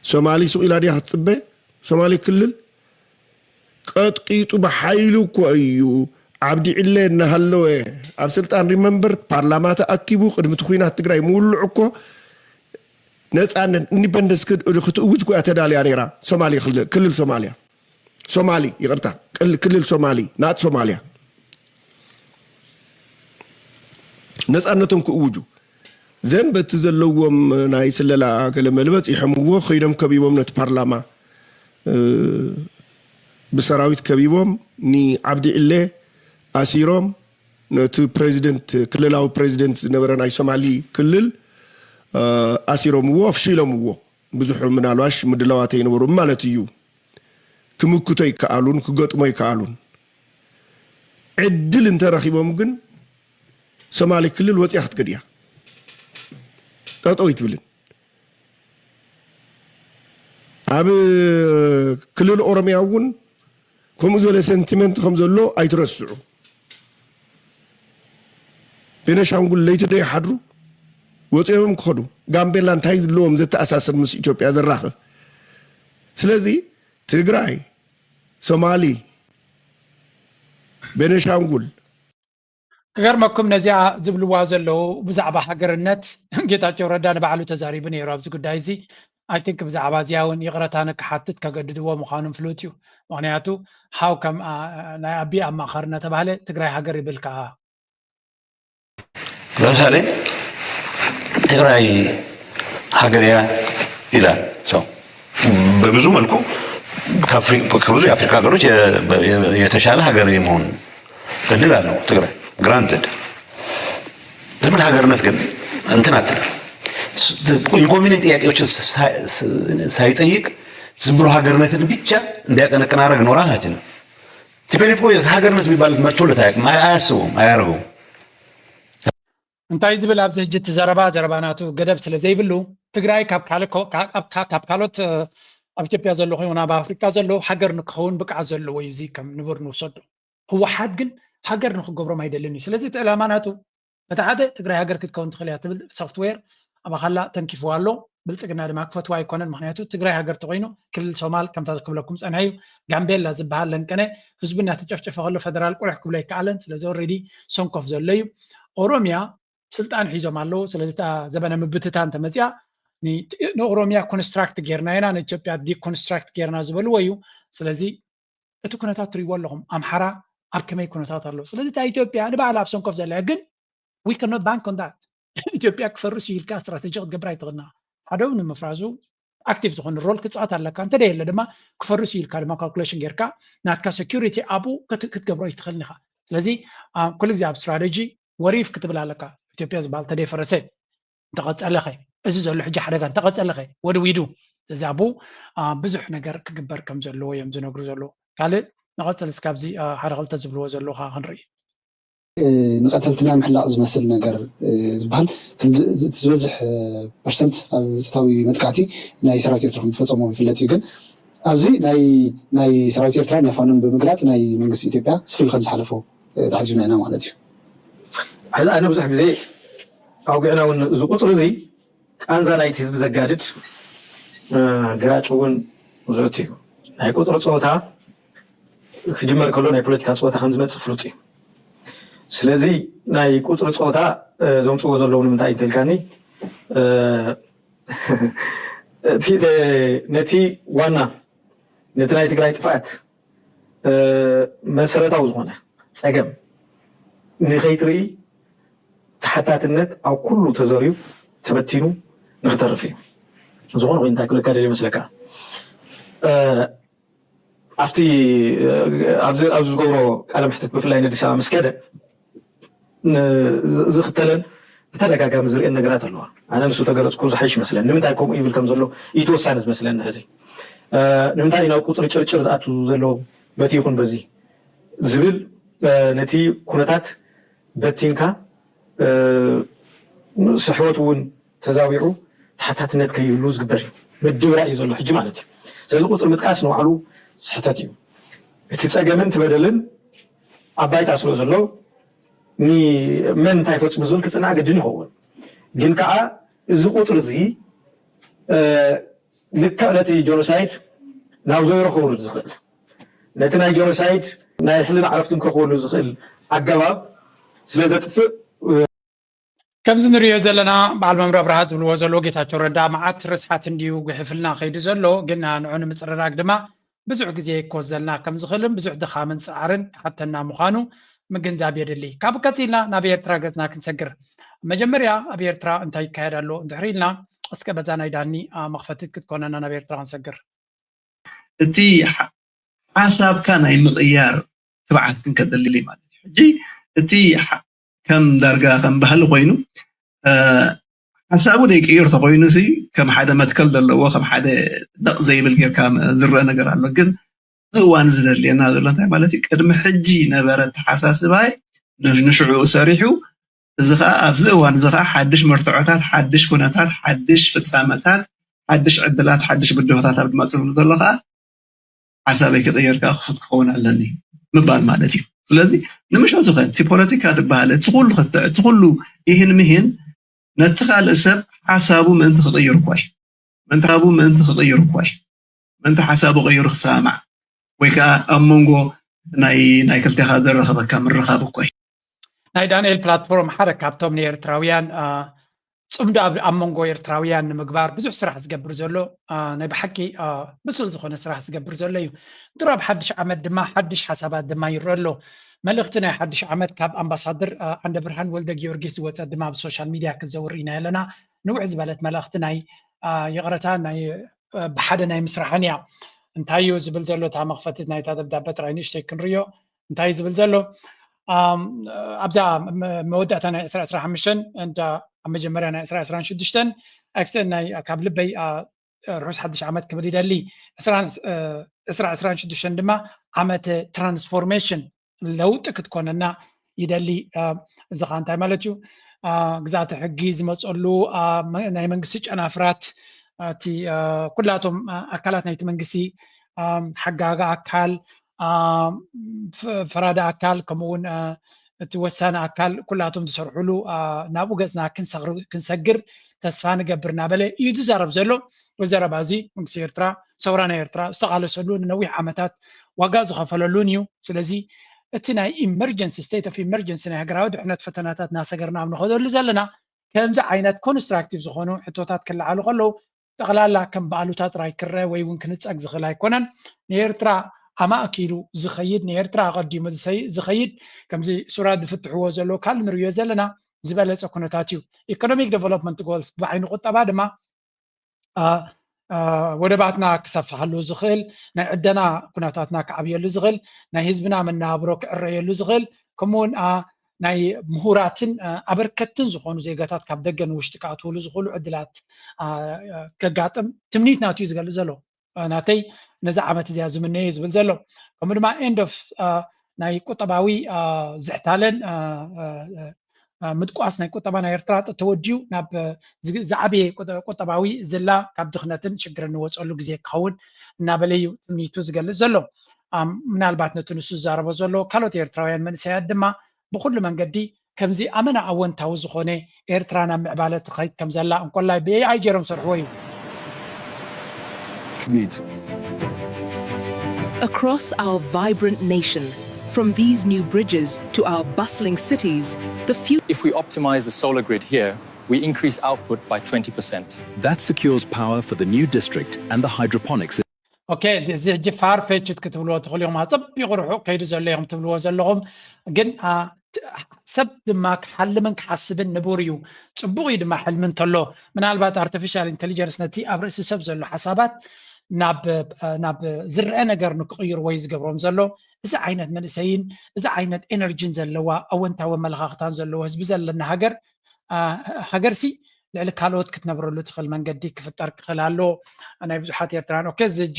ሶማሊ ስቕ ኢላ ድያ ክትፅበ? ሶማሊ ክልል ቀጥቂጡ ብሓይሉ እኮ እዩ። ዓብዲ ዕለ እናሃለወ ኣብ ስልጣን ሪመምበር ፓርላማ ተኣኪቡ ቅድሚ እቲ ኩናት ትግራይ ምውልዑ እኮ ነፃነት ኢንዲፐንደንስ ክትእውጅ እኮ እያ ተዳልያ ነይራ። ሶማሊ ክልል ሶማልያ ሶማሊ ይቕርታ ክልል ሶማሊ ናት ሶማልያ ነፃነቶም ክእውጁ ዘን በቲ ዘለዎም ናይ ስለላ ገለመለ በፂሖምዎ ከይዶም ከቢቦም ነቲ ፓርላማ ብሰራዊት ከቢቦም ንዓብዲ ዕለ ኣሲሮም ነቲ ፕሬዚደንት ክልላዊ ፕሬዚደንት ዝነበረ ናይ ሶማሊ ክልል ኣሲሮምዎ ኣፍሺሎምዎ። ብዙሕ ምናልባሽ ምድላዋት ኣይነበሩም ማለት እዩ። ክምክቶ ይከኣሉን ክገጥሞ ይከኣሉን። ዕድል እንተረኺቦም ግን ሶማሊ ክልል ወፂኣ ክትከድ እያ። ጠጠው ይትብልን ኣብ ክልል ኦሮሚያ እውን ከምኡ ዝበለ ሴንቲመንት ከም ዘሎ ኣይትረስዑ። ቤነሻንጉል ለይቲ ዶ ይሓድሩ ወፂኦም ክኸዱ። ጋምቤላ እንታይ ዝለዎም ዘተኣሳስር ምስ ኢትዮጵያ ዘራኽብ? ስለዚ ትግራይ፣ ሶማሊ፣ ቤነሻንጉል ክገርመኩም ነዚኣ ዝብልዋ ዘለዉ ብዛዕባ ሃገርነት ጌታቸው ረዳ ንባዕሉ ተዛሪቡ ነይሩ ኣብዚ ጉዳይ እዚ። ኣይ ቲንክ ብዛዕባ እዚኣ እውን ይቕረታ ንክሓትት ከገድድዎ ምዃኖም ፍሉጥ እዩ። ምኽንያቱ ሓው ከም ናይ ኣቢ ኣማኻሪ እናተባህለ ትግራይ ሃገር ይብል ከዓ ለምሳሌ ትግራይ ሀገር ይላል ሰው በብዙ መልኩ ከብዙ የአፍሪካ ሀገሮች የተሻለ ሀገር የመሆን እድል አለው ትግራይ። ግራንትድ ዝም ብለህ ሀገርነት ግን እንትን አትልም። ኢንኮንቪኒንት ጥያቄዎችን ሳይጠይቅ ዝም ብሎ ሀገርነትን ብቻ እንዲያቀነቅን አረግ ነው ራሳችንን። ቲፒኤልኤፍ እኮ ሀገርነት የሚባል መጥቶለት አያውቅም። አያስበውም፣ አያደርገውም። እንታይ ዝብል ኣብዚ ሕጂ እቲ ዘረባ ዘረባ ናቱ ገደብ ስለ ዘይብሉ ትግራይ ካብ ካልኦት ኣብ ኢትዮጵያ ዘሎ ኮይኑ ኣብ ኣፍሪካ ዘሎ ሃገር ንክኸውን ብቅዓት ዘለዎ እዩ። እዚ ከም ንቡር ንውሰዶ። ህወሓት ግን ሃገር ንክገብሮም ኣይደልን እዩ። ስለዚ እቲ ዕላማ ናቱ በቲ ሓደ ትግራይ ሃገር ክትከውን ትኽእል እያ ትብል ሶፍትዌር ኣባኻላ ተንኪፍዋ ኣሎ። ብልፅግና ድማ ክፈትዋ ኣይኮነን። ምክንያቱ ትግራይ ሃገር ተኮይኑ ክልል ሶማል ከምታ ክብለኩም ፀንሐ እዩ። ጋምቤላ ዝበሃል ለንቀነ ህዝቢ እናተጨፍጨፈ ከሎ ፈደራል ቁልሕ ክብሎ ኣይከኣለን። ስለዚ ኦልሬዲ ሰንኮፍ ዘሎ እዩ። ኦሮሚያ ስልጣን ሒዞም ኣለዉ። ስለዚ እታ ዘበነ ምብትታን ተመፅያ ንኦሮሚያ ኮንስትራክት ጌርና ኢና፣ ንኢትዮጵያ ዲኮንስትራክት ጌርና ዝበልዎ እዩ። ስለዚ እቲ ኩነታት ትሪእዎ ኣለኹም፣ ኣምሓራ ኣብ ከመይ ኩነታት ኣሎ። ስለዚ እታ ኢትዮጵያ ንባዕላ ኣብ ሰንኮፍ ዘላ ግን we cannot bank on that። ኢትዮጵያ ክፈርስ እዩ ኢልካ ስትራተጂ ክትገብር ኣይትኽእልና። ሓደ ንምፍራሱ ኣክቲቭ ዝኾነ ሮል ክፃወት ኣለካ፣ እንተደየለ ድማ ክፈርስ እዩ ኢልካ ድማ ካልኩሌሽን ጌርካ ናትካ ሴኩሪቲ ኣብኡ ክትገብሮ ኣይትኽእልን ኢኻ። ስለዚ ኩሉ ግዜ ኣብ ስትራተጂ ወሪፍ ክትብል ኣለካ። ኢትዮጵያ ዝበሃል ተደይፈረሰ እንተቐፀለኸ፣ እዚ ዘሎ ሕጂ ሓደጋ እንተቐፀለኸ ወድዊዱ እዚ ኣብኡ ብዙሕ ነገር ክግበር ከም ዘለዎ እዮም ዝነግሩ ዘለዉ። ካልእ ንቐፅል እስካብዚ ሓደ ክልተ ዝብልዎ ዘለዉ ከዓ ክንርኢ። ንቐተልትና ምሕላቕ ዝመስል ነገር ዝበሃል ዝበዝሕ ፐርሰንት ኣብ ፆታዊ መጥቃዕቲ ናይ ሰራዊት ኤርትራ ከም ዝፈፀሞ ይፍለጥ እዩ። ግን ኣብዚ ናይ ሰራዊት ኤርትራ ናይ ፋኖን ብምግላፅ ናይ መንግስቲ ኢትዮጵያ ስክል ከም ዝሓለፎ ተዓዚብና ኢና ማለት እዩ። ሕዚ ኣነ ብዙሕ ግዜ ኣውግዕና እውን እዚ ቁፅሪ እዚ ቃንዛ ናይቲ ህዝቢ ዘጋድድ ግራጭ እውን ዝእቱ እዩ። ናይ ቁፅሪ ፀወታ ክጅመር ከሎ ናይ ፖለቲካ ፀወታ ከም ዝመፅእ ፍሉጥ እዩ። ስለዚ ናይ ቁፅሪ ፀወታ ዘምፅዎ ዘለዉ ንምንታይ እንተልካኒ ነቲ ዋና ነቲ ናይ ትግራይ ጥፍኣት መሰረታዊ ዝኾነ ፀገም ንኸይትርኢ ተሓታትነት ኣብ ኩሉ ተዘርዩ ተበቲኑ ንክተርፍ እዩ። ዝኾነ ኮይኑ እንታይ ክብለካ ደልየ ይመስለካ ኣብቲ ኣብዚ ዝገብሮ ቃለ መሕትት ብፍላይ ንኣዲስ ኣበባ ምስ ከደ ዝኽተለን ብተደጋጋሚ ዝርእየን ነገራት ኣለዋ። ኣነ ንሱ ተገለፅኩ ዝሓይሽ ይመስለኒ። ንምንታይ ከምኡ ይብል ከም ዘሎ እዩ ተወሳኒ ዝመስለኒ ሕዚ ንምንታይ ናብ ቁፅሪ ጭርጭር ዝኣቱ ዘሎ በቲ ይኹን በዚ ዝብል ነቲ ኩነታት በቲንካ ስሕወት እውን ተዛዊዑ ተሓታትነት ከይህሉ ዝግበር እዩ። ምድብራ እዩ ዘሎ ሕጂ ማለት እዩ። ስለዚ ቁፅሪ ምጥቃስ ንባዕሉ ስሕተት እዩ። እቲ ፀገምን እቲ በደልን ኣብ ባይታ ስለ ዘሎ መን እንታይ ፈፅሙ ዝብል ክፅናዕ ግድን ይኸውን። ግን ከዓ እዚ ቁፅሪ እዚ ልክዕ ነቲ ጆኖሳይድ ናብ ዘይሮ ከውርድ ዝኽእል ነቲ ናይ ጆኖሳይድ ናይ ሕልና ዕረፍቲ ንክረኽበሉ ዝኽእል ኣገባብ ስለ ዘጥፍእ ከምዚ ንሪኦ ዘለና በዓል መምህር ኣብርሃ ዝብልዎ ዘለዉ ጌታቸው ረዳ መዓት ርስሓት እንድዩ ጉሕፍልና ከይዱ ዘሎ፣ ግን ንዑ ንምፅርራግ ድማ ብዙሕ ግዜ ክወስደልና ከም ዝኽእልን ብዙሕ ድኻምን ፃዕርን ክሓተና ምዃኑ ምግንዛብ የድሊ። ካብኡ ቀፂልና ናብ ኤርትራ ገፅና ክንሰግር። መጀመርያ ኣብ ኤርትራ እንታይ ይካየድ ኣሎ እንድሕር ኢልና እስከ በዛ ናይ ዳኒ መኽፈቲት ክትኮነና ናብ ኤርትራ ክንሰግር። እቲ ሓሳብካ ናይ ምቕያር ትብዓት ክንከደሊ ማለት እዩ። ሕጂ እቲ ከም ዳርጋ ከም ባህሊ ኮይኑ ሓሳቡ ደይቅይር ተኮይኑ ሲ ከም ሓደ መትከል ዘለዎ ከም ሓደ ደቕ ዘይብል ጌርካ ዝረአ ነገር ኣሎ። ግን እዚ እዋን ዝደልየና ዘሎ እንታይ ማለት እዩ? ቅድሚ ሕጂ ነበረ ኣተሓሳስባይ ንሽዑ ሰሪሑ እዚ ከዓ ኣብዚ እዋን እዚ ከዓ ሓድሽ መርትዖታት፣ ሓድሽ ኩነታት፣ ሓድሽ ፍፃመታት፣ ሓድሽ ዕድላት፣ ሓድሽ ብድሆታት ኣብ ዝመፅሉ ዘሎ ከዓ ሓሳበይ ክቕየር ከዓ ክፉት ክኸውን ኣለኒ ምባል ማለት እዩ። ስለዚ ንምሸቱ ከ እቲ ፖለቲካ ዝበሃል እቲ ኩሉ ክትዕ እቲ ኩሉ ይህን ምሂን ነቲ ካልእ ሰብ ሓሳቡ ምእንቲ ክቕይር እኳ እዩ ምእንቲ ሓሳቡ ምእንቲ ክቕይር እኳ እዩ ምእንቲ ሓሳቡ ቀይሩ ክሰማማዕ ወይ ከዓ ኣብ መንጎ ናይ ናይ ክልቴኻ ዘራኸበካ ምርኻብ እኳ እዩ። ናይ ዳንኤል ፕላትፎርም ሓደ ካብቶም ንኤርትራውያን ጽምዶ ኣብ መንጎ ኤርትራውያን ንምግባር ብዙሕ ስራሕ ዝገብር ዘሎ ናይ ብሓቂ ብሱል ዝኾነ ስራሕ ዝገብር ዘሎ እዩ። ድሮ ኣብ ሓድሽ ዓመት ድማ ሓድሽ ሓሳባት ድማ ይረአ ኣሎ። መልእኽቲ ናይ ሓድሽ ዓመት ካብ ኣምባሳደር ዓንደብርሃን ወልደ ጊዮርጊስ ዝወፀ ድማ ኣብ ሶሻል ሚድያ ክዘውር ኢና ኣለና። ንውሕ ዝበለት መልእኽቲ ናይ ይቕረታ ናይ ብሓደ ናይ ምስራሕን እያ። እንታይ እዩ ዝብል ዘሎ እታ መኽፈቲት ናይታ ደብዳበ ጥራይ ንእሽተይ ክንርዮ እንታይ እዩ ዝብል ዘሎ ኣብዛ መወዳእታ ናይ ዕስራ ዕስራ ሓሙሽተ እንዳ ኣብ መጀመርያ ናይ ዕስራ ዕስራ ሽዱሽተ ኣክሰ ናይ ካብ ልበይ ርሑስ ሓድሽ ዓመት ክብል ይደሊ ዕስራ ዕስራ ሽዱሽተ ድማ ዓመት ትራንስፎርሜሽን ለውጢ ክትኮነና ይደሊ እዚ ከዓ እንታይ ማለት እዩ ግዛተ ሕጊ ዝመፀሉ ናይ መንግስቲ ጨናፍራት እቲ ኩላቶም ኣካላት ናይቲ መንግስቲ ሓጋጋ ኣካል ፈራዲ ኣካል ከምኡውን እቲ ወሳኒ ኣካል ኩላቶም ዝሰርሕሉ ናብኡ ገፅና ክንሰግር ተስፋ ንገብር እናበለ እዩ ዝዛረብ ዘሎ። ዘረባ እዚ መንግስቲ ኤርትራ ሰውራ ናይ ኤርትራ ዝተቃለሰሉ ንነዊሕ ዓመታት ዋጋ ዝኸፈለሉን እዩ። ስለዚ እቲ ናይ ኢመርጀንሲ ስቴት ኦፍ ኢመርጀንሲ ናይ ሃገራዊ ድሕነት ፈተናታት እናሰገርና ኣብ ንኸደሉ ዘለና ከምዚ ዓይነት ኮንስትራክቲቭ ዝኾኑ ሕቶታት ክለዓሉ ከለዉ ጠቕላላ ከም ባእሉታ ጥራይ ክረአ ወይ እውን ክንጸግ ዝኽእል ኣይኮነን። ንኤርትራ ኣማእኪሉ ዝኸይድ፣ ንኤርትራ ኣቐዲሙ ዝኸይድ፣ ከምዚ ሱራት ዝፍትሕዎ ዘለዉ ካልእ ንርእዮ ዘለና ዝበለጸ ኩነታት እዩ። ኢኮኖሚክ ዴቨሎፕመንት ጎልስ ብዓይኒ ቁጠባ ድማ ወደባትና ክሰፍሓሉ ዝኽእል፣ ናይ ዕደና ኩነታትና ክዓብየሉ ዝኽእል፣ ናይ ህዝብና መነባብሮ ክዕረየሉ ዝኽእል፣ ከምኡውን ናይ ምሁራትን ኣበርከትን ዝኾኑ ዜጋታት ካብ ደገ ንውሽጢ ክኣትውሉ ዝኽእሉ ዕድላት ከጋጥም ትምኒት ናቱ እዩ ዝገልጽ ዘሎ። ናተይ ነዚ ዓመት እዚኣ ዝምነዮ ዝብል ዘሎ። ከምኡ ድማ ኤንድ ኦፍ ናይ ቁጠባዊ ዝሕታለን ምጥቋስ ናይ ቁጠባ ናይ ኤርትራ ተወዲኡ ናብ ዝዓበየ ቁጠባዊ ዝላ ካብ ድኽነትን ሽግርን ንወፀሉ ግዜ ክኸውን እናበለ እዩ ትምኒቱ ዝገልጽ ዘሎ። ምናልባት ነቲ ንሱ ዝዛረቦ ዘሎ ካልኦት ኤርትራውያን መንእሰያት ድማ ብኩሉ መንገዲ ከምዚ ኣመና ኣወንታዊ ዝኾነ ኤርትራ ናብ ምዕባለ ትኸይድ ከም ዘላ እንኮላይ ብኤኣይ ገይሮም ሰርሕዎ እዩ። Across our vibrant nation, from these new bridges to our bustling cities, the future. If we optimize the solar grid here, we increase output by twenty percent. That secures power for the new district and the hydroponics. ኦኬ፣ እዚ ሕጂ ፋር ፌችት ክትብልዎ ትኽእሉ ኢኹም። ኣጸቢቑ ርሑቕ ከይዱ ዘሎ ኢኹም ትብልዎ ዘለኹም፣ ግን ሰብ ድማ ክሓልምን ክሓስብን ንቡር እዩ። ጽቡቕ እዩ ድማ ሕልሚ እንተሎ፣ ምናልባት ኣርቲፊሻል ኢንተሊጀንስ ነቲ ኣብ ርእሲ ሰብ ዘሎ ሓሳባት ናብ ናብ ዝረአ ነገር ንክቕይርዎ እዩ ዝገብሮም ዘሎ። እዚ ዓይነት መንእሰይን እዚ ዓይነት ኤነርጂን ዘለዋ ኣወንታዊ ኣመለኻኽታን ዘለዎ ህዝቢ ዘለና ሃገር ሃገርሲ ልዕሊ ካልኦት ክትነብረሉ ትኽእል መንገዲ ክፍጠር ክኽእል ኣሎ። ናይ ብዙሓት ኤርትራውያን ኦኬ እዚ ሕጂ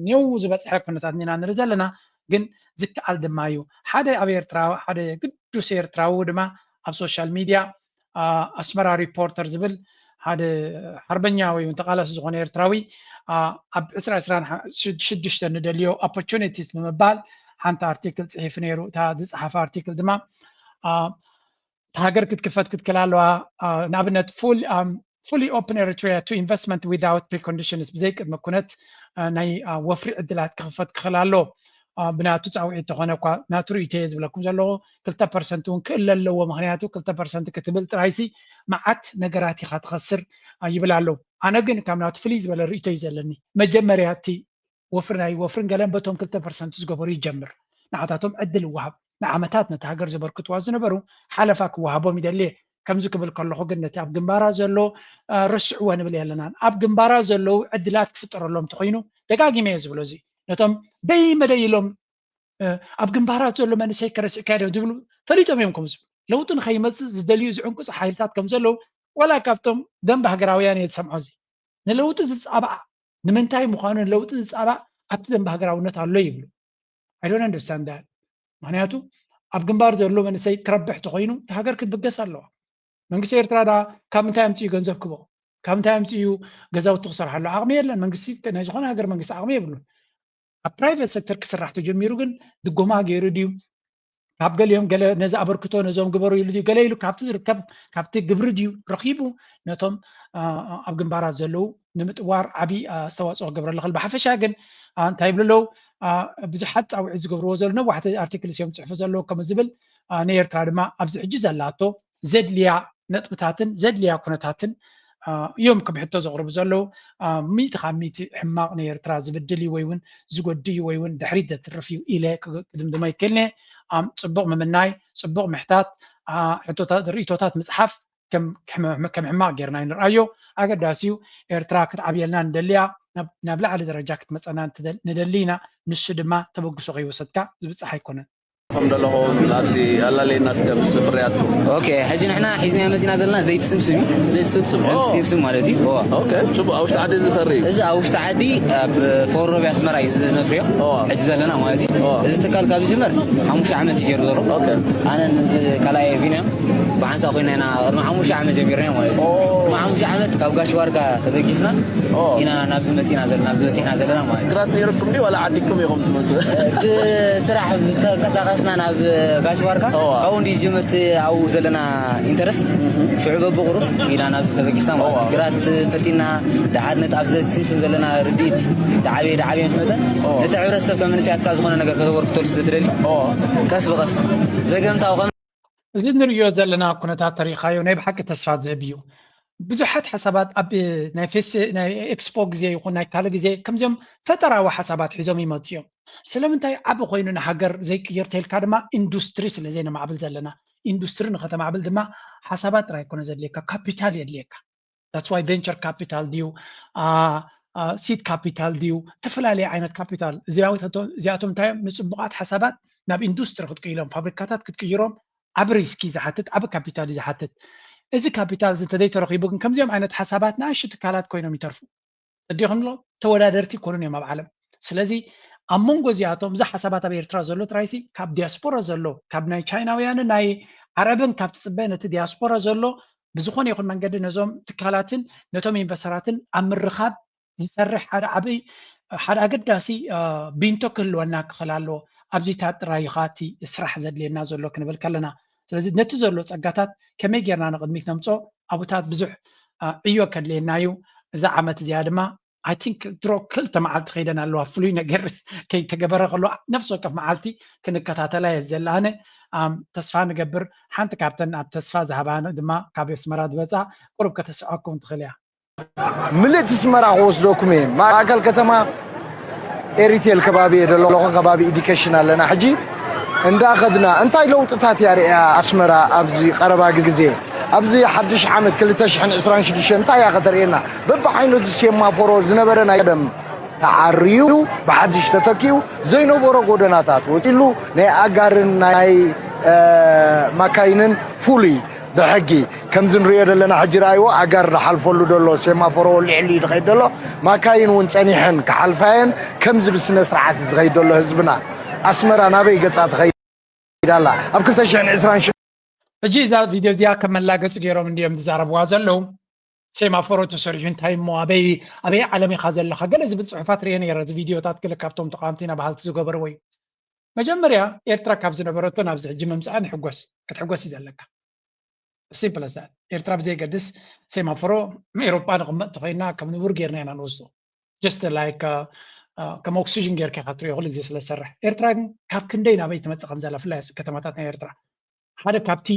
ኒው ዝበፅሐ ኩነታት ኢና ንርኢ ዘለና፣ ግን ዝከኣል ድማ እዩ። ሓደ ኣብ ኤርትራ ሓደ ግዱስ ኤርትራዊ ድማ ኣብ ሶሻል ሚድያ ኣስመራ ሪፖርተር ዝብል ሓደ ሓርበኛ ወይ እውን ተቃላሲ ዝኾነ ኤርትራዊ ኣብ ዕስራ ዕስራን ሽዱሽተ ንደልዮ ኦፖርቹኒቲስ ብምባል ሓንቲ ኣርቲክል ፅሒፉ ነይሩ። እታ ዝፀሓፈ ኣርቲክል ድማ እታ ሃገር ክትክፈት ክትክእል ኣለዋ። ንኣብነት fully open Eritrea to investment without preconditions፣ ብዘይ ቅድመ ኩነት ናይ ወፍሪ ዕድላት ክኽፈት ክኽእል ኣሎ። ብናቱ ፃውዒት ተኾነ እኳ ናቱ ርእይቶ እየ ዝብለኩም ዘለኹ። ክልተ ፐርሰንት እውን ክእለ ኣለዎ። ምክንያቱ ክልተ ፐርሰንት ክትብል ጥራይሲ መዓት ነገራት ኢኻ ትኸስር ይብል ኣሎ። ኣነ ግን ካብ ናቱ ፍልይ ዝበለ ርእይቶ እዩ ዘለኒ። መጀመርያ እቲ ወፍሪ ናይ ወፍርን ገለን በቶም ክልተ ፐርሰንት ዝገበሩ ይጀምር። ንዓታቶም ዕድል ይወሃብ። ንዓመታት ነቲ ሃገር ዘበርክትዋ ዝነበሩ ሓለፋ ክወሃቦም ይደሊ እየ። ከምዚ ክብል ከለኹ ግን ነቲ ኣብ ግንባራ ዘሎ ረስዕዎ ንብል የለናን። ኣብ ግንባራ ዘለዉ ዕድላት ክፍጠረሎም እንተኾይኑ ደጋጊመ እየ ዝብሎ። እዚ ነቶም ደይ መደይ ኢሎም ኣብ ግንባራት ዘሎ መንእሰይ ከረስዕካ እዮም ዝብሉ ፈሊጦም እዮም ከም ዝብሉ። ለውጢ ንኸይመፅእ ዝደልዩ ዝዕንቁፅ ሓይልታት ከም ዘለዉ ዋላ ካብቶም ደንብ ሃገራውያን እየ ዝሰምዖ። እዚ ንለውጢ ዝፃባእ ንምንታይ ምዃኑ ንለውጢ ዝፃባእ ኣብቲ ደንብ ሃገራውነት ኣሎ ይብሉ። I don't understand that። ምክንያቱ ኣብ ግንባር ዘሎ መንእሰይ ክረብሕ ተኾይኑ እቲ ሃገር ክትብገስ ኣለዋ። መንግስቲ ኤርትራ ዳ ካብ ምንታይ ኣምፅኡ ገንዘብ ክቦ? ካብ ምንታይ ኣምፅኡ ገዛውቲ ክሰርሓሉ? ዓቕሚ የለን። መንግስቲ ናይ ዝኾነ ሃገር መንግስቲ ዓቕሚ የብሉን። ኣብ ፕራይቬት ሴክተር ክስራሕ ተጀሚሩ ግን ድጎማ ገይሩ ድዩ? ካብ ገሊኦም ገለ ነዚ ኣበርክቶ ነዞም ግበሩ ኢሉ ድዩ? ገለ ኢሉ ካብቲ ዝርከብ ካብቲ ግብሪ ድዩ ረኺቡ ነቶም ኣብ ግንባራት ዘለዉ ንምጥዋር ዓብዪ ኣስተዋፅኦ ክገብረሉ ክእል። ብሓፈሻ ግን እንታይ ይብሉ ኣለዉ? ብዙሓት ፃውዒት ዝገብርዎ ዘለዉ ነዋሕቲ ኣርቲክልስ እዮም ዝፅሕፉ ዘለዉ ከም ዝብል ንኤርትራ ድማ ኣብዚ ሕጂ ዘላቶ ዘድልያ ነጥብታትን ዘድልያ ኩነታትን እዮም ከም ሕቶ ዘቕርቡ ዘለዉ። ሚእቲ ካብ ሚእቲ ሕማቕ ንኤርትራ ዝብድል እዩ ወይ እውን ዝጎድእ እዩ ወይ እውን ድሕሪት ዘትርፍ እዩ ኢለ ክድምድሞ ይክእልኒ። ጽቡቕ ምምናይ፣ ጽቡቕ ምሕታት፣ ርእይቶታት ምጽሓፍ ከም ሕማቕ ጌርና ኣይንርኣዮ። ኣገዳሲ እዩ። ኤርትራ ክትዓብየልና ንደሊ እያ። ናብ ላዕሊ ደረጃ ክትመጸና ንደሊ ኢና። ንሱ ድማ ተበግሶ ከይወሰድካ ዝብጻሕ ኣይኮነን። ከም ደለኹም ኣብዚ ኣላለየና እስከ ምስ ፍርያትኩም። ኦኬ፣ ሕጂ ንሕና ሒዝና መጺና ዘለና ዘይቲ ስምስም እዩ። ዘይቲ ስምስም። ዘይቲ ስምስም ማለት እዩ። ኦኬ፣ ጽቡቕ። ኣብ ውሽጢ ዓዲ ዝፈሪ እዩ። እዚ ኣብ ውሽጢ ዓዲ ኣብ ፎሮቢ ኣስመራ እዩ ዝነፍርዮ። ሕጂ ዘለና ማለት እዩ። እዚ ትካል ካብ ዝጅመር ሓሙሽተ ዓመት እዩ ገይሩ ዘሎ። ኣነ ካልኣይ ቢንያም ብሓንሳ ኮይና ኢና ቅድሚ ሓሙሽተ ዓመት ጀሚርና ማለት እዩ። ቅድሚ ሓሙሽተ ዓመት ካብ ጋሽ ባርካ ተበጊስና ኢና ናብዚ መጺና ዘለና፣ ናብዚ በጺሕና ዘለና ማለት እዩ። ግራት ነይርኩም ድዩ ዋላ ዓዲኩም ኢኹም ትመጹ? ብስራሕ ዝተንቀሳቐስና ናብ ጋሽ ባርካ ካብኡ እንዲ ጅምርቲ ኣብኡ ዘለና ኢንተረስት ሽዑ በብቑሩብ ኢና ናብዚ ተበጊስና ማለት እዩ። ግራት ፈቲና ደሓር ነቲ ኣብዚ ስምስም ዘለና ርድኢት ደዓበየ ደዓበየ ምስ መጸ ነቲ ሕብረተሰብ ከም መንእሰያት ከኣ ዝኾነ ነገር ከተበርክተሉ ስለ ትደሊ ቀስ ብቐስ ዘገምታዊ እዚ ንሪኦ ዘለና ኩነታት ተሪኻዮ ናይ ብሓቂ ተስፋ ዝህብ እዩ። ብዙሓት ሓሳባት ኣብ ናይ ፌስ ናይ ኤክስፖ ግዜ ይኹን ናይ ካልእ ግዜ ከምዚኦም ፈጠራዊ ሓሳባት ሒዞም ይመፁ እዮም። ስለምንታይ ዓቢ ኮይኑ ንሃገር ዘይቅይር ተልካ ድማ ኢንዱስትሪ ስለ ዘይነማዕብል ዘለና። ኢንዱስትሪ ንኸተማዕብል ድማ ሓሳባት ጥራይ ኣይኮነ ዘድልየካ፣ ካፒታል የድልየካ። That's why venture capital ድዩ፣ seed capital ድዩ፣ ተፈላለየ ዓይነት ካፒታል። እዚኣቶም እንታይ እዮም? ንፅቡቓት ሓሳባት ናብ ኢንዱስትሪ ክትቅይሎም፣ ፋብሪካታት ክትቅይሮም ዓቢ ሪስክ እዩ ዝሓትት፣ ዓቢ ካፒታል እዩ ዝሓትት። እዚ ካፒታል እዚ እንተዘይተረኺቡ ግን ከምዚኦም ዓይነት ሓሳባት ንኣሽቱ ትካላት ኮይኖም ይተርፉ። ተዲኹምሎ ተወዳደርቲ ይኮኑን እዮም ኣብ ዓለም። ስለዚ ኣብ መንጎ እዚኣቶም እዚ ሓሳባት ኣብ ኤርትራ ዘሎ ጥራይሲ ካብ ዲያስፖራ ዘሎ ካብ ናይ ቻይናውያንን ናይ ዓረብን ካብ ትፅበ ነቲ ዲያስፖራ ዘሎ ብዝኾነ ይኹን መንገዲ ነዞም ትካላትን ነቶም ኢንቨስተራትን ኣብ ምርኻብ ዝሰርሕ ሓደ ዓብይ ሓደ ኣገዳሲ ቢንቶ ክህልወና ክኽእል ኣለዎ። ኣብዚታት ጥራይ እዩ እቲ ስራሕ ዘድልየና ዘሎ ክንብል ከለና። ስለዚ ነቲ ዘሎ ጸጋታት ከመይ ጌርና ንቕድሚት ነምጾ ኣብታት ብዙሕ ዕዮ ከድልየና እዩ። እዛ ዓመት እዚኣ ድማ I think ድሮ ክልተ መዓልቲ ከይደን ኣለዋ። ፍሉይ ነገር ከይተገበረ ከሎ ነፍሲ ወከፍ መዓልቲ ክንከታተላ እየ ዘለና። ተስፋ ንገብር ሓንቲ ካብተን ኣብ ተስፋ ዝሃባነ ድማ ካብ ኣስመራ ዝበጻ ቁሩብ ከተስዕበኩም ትኽእል እያ። ምልእቲ ኣስመራ ክወስደኩም እየ። ማእከል ከተማ ኤሪቴል ከባቢ እየ ዘለኹ። ከባቢ ኢዲኬሽን ኣለና ሕጂ እንዳኸድና እንታይ ለውጥታት እያ ርእያ ኣስመራ ኣብዚ ቀረባ ግዜ ኣብዚ ሓድሽ ዓመት ክልተ ሽሕን ዕስራን ሽዱሽተን እንታይ እያ ከተርእየና? በብዓይነቱ ሴማፎሮ ዝነበረ ናይ ቀደም ተዓርዩ ብሓድሽ ተተኪኡ ዘይነበሮ ጎደናታት ወፂሉ ናይ ኣጋርን ናይ ማካይንን ፍሉይ ብሕጊ ከምዚ ንሪኦ ዘለና ሕጂ ረኣይዎ ኣጋር ዝሓልፈሉ ዘሎ ሴማፎሮ ወሊዕሉ እዩ ዝኸይድ ዘሎ። ማካይን እውን ፀኒሐን ክሓልፋየን ከምዚ ብስነ ስርዓት ዝኸይድ ዘሎ ህዝብና ኣስመራ ናበይ ገፃ ትኸይድ ኣላ ኣብ ክልተ ሽሕን ዕስራን ሽዱሽተን። ሕጂ እዛ ቪድዮ እዚኣ ከም መላገፂ ገይሮም እንዲዮም ዝዛረብዋ ዘለዉ። ሴማፎሮ ተሰሪሑ እንታይ እሞ ኣበይ ኣበይ ዓለም ኢኻ ዘለኻ ገለ ዝብል ፅሑፋት ርየ ነይረ። እዚ ቪድዮታት ገለ ካብቶም ተቃወምቲ ኢና በሃልቲ ዝገበርዎ እዩ። መጀመርያ ኤርትራ ካብ ዝነበረቶ ናብዚ ሕጂ ምምፅኣ ንሕጎስ ክትሕጎስ እዩ ዘለካ። ሲምፕል ስ ኤርትራ ብዘይገድስ ሴማፎሮ ኤሮጳ ንቕመጥ ተኾይና ከም ንቡር ጌርና ኢና ንወስዶ። ጀስት ላይክ ከም ኦክሲጅን ጌርካ ኢኻ ትሪኦ ኩሉ ግዜ ስለ ዝሰርሕ። ኤርትራ ግን ካብ ክንደይ ናበይ ትመፅእ ከም ዘላ ፍላይ ኣብ ከተማታት ናይ ኤርትራ ሓደ ካብቲ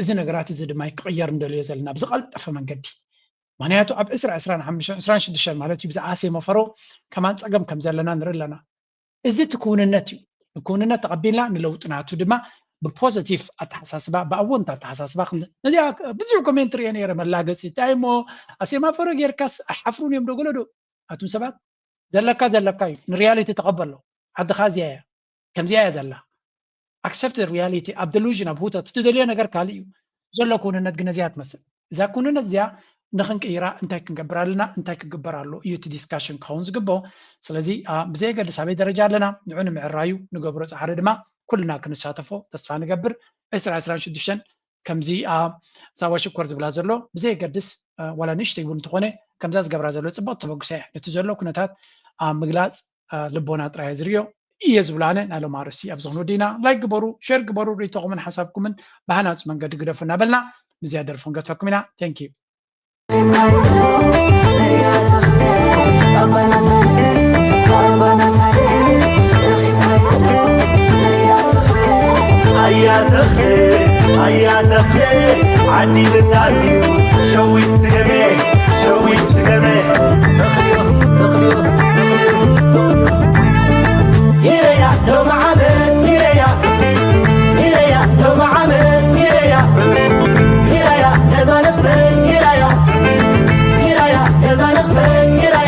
እዚ ነገራት እዚ ድማ ክቕየር እንደልዮ ዘለና ብዝቐልጠፈ መንገዲ። ምክንያቱ ኣብ ዕስራ ዕስራን ሓሙሽተን ዕስራን ሽዱሽተን ማለት እዩ ብዛዕባ ሴማፎሮ ከማን ፀገም ከም ዘለና ንርኢ ኣለና። እዚ እቲ ክውንነት እዩ። ክውንነት ተቐቢልና ንለውጢ ናቱ ድማ ብፖዘቲቭ ኣተሓሳስባ ብኣወንታ ኣተሓሳስባ ነዚኣ ብዙሕ ኮሜንት ርየ ነይረ። መላገፂ እንታይ እሞ ኣሴማፈሮ ጌርካስ ኣይሓፍሩን እዮም ዶ ገለዶ ኣቱም ሰባት ዘለካ ዘለካ እዩ። ንሪያሊቲ ተቐበሎ። ዓድኻ እዚኣ እያ ከምዚኣ እያ ዘላ። ኣክሰፕት ሪያሊቲ ኣብ ደሉዥን ኣብ ህውተት ትደልዮ ነገር ካልእ እዩ ዘሎ። ክውንነት ግን እዚኣ ትመስል። እዛ ክውንነት እዚኣ ንኽንቅይራ እንታይ ክንገብር ኣለና እንታይ ክግበር ኣሎ እዩ እቲ ዲስካሽን ክኸውን ዝግብኦ። ስለዚ ብዘየገድስ ኣበይ ደረጃ ኣለና ንዑ ንምዕራዩ ንገብሮ ፃዕሪ ድማ ኩልና ክንሳተፎ ተስፋ ንገብር። ዕስራ ዕስራን ሽዱሽተን ከምዚ ሳዋ ሽኮር ዝብላ ዘሎ ብዘየገድስ ዋላ ንእሽተይ እውን እንተኾነ ከምዛ ዝገብራ ዘሎ ፅቡቅ ተበግሶ እያ። ነቲ ዘሎ ኩነታት ኣብ ምግላፅ ልቦና ጥራይ ዝርዮ እየ ዝብሉ ኣነ ናይ ሎም ኣርእስቲ ኣብዚ ክንወዲ ኢና። ላይክ ግበሩ፣ ሼር ግበሩ፣ ርእይቶኹምን ሓሳብኩምን ብሃናፂ መንገዲ ግደፉ እናበልና ምስዚኣ ደርፊ ክንገድፈኩም ኢና። Thank you። ኣያ ተኽለ ኣያ ተኽለ ዓዲ ልናልዩ ሸዊት ስገመ ሸዊት ስገመ ተኽልዮስ ተኽልዮስ ተኽልዮስ ተኽልዮስ ይረያ ሎሚ ዓመት ይረያ ይረያ ሎሚ ዓመት ይረያ ይረያ ነዛ ነፍሰይ ይረያ ይረያ ነዛ ነፍሰይ ይረያ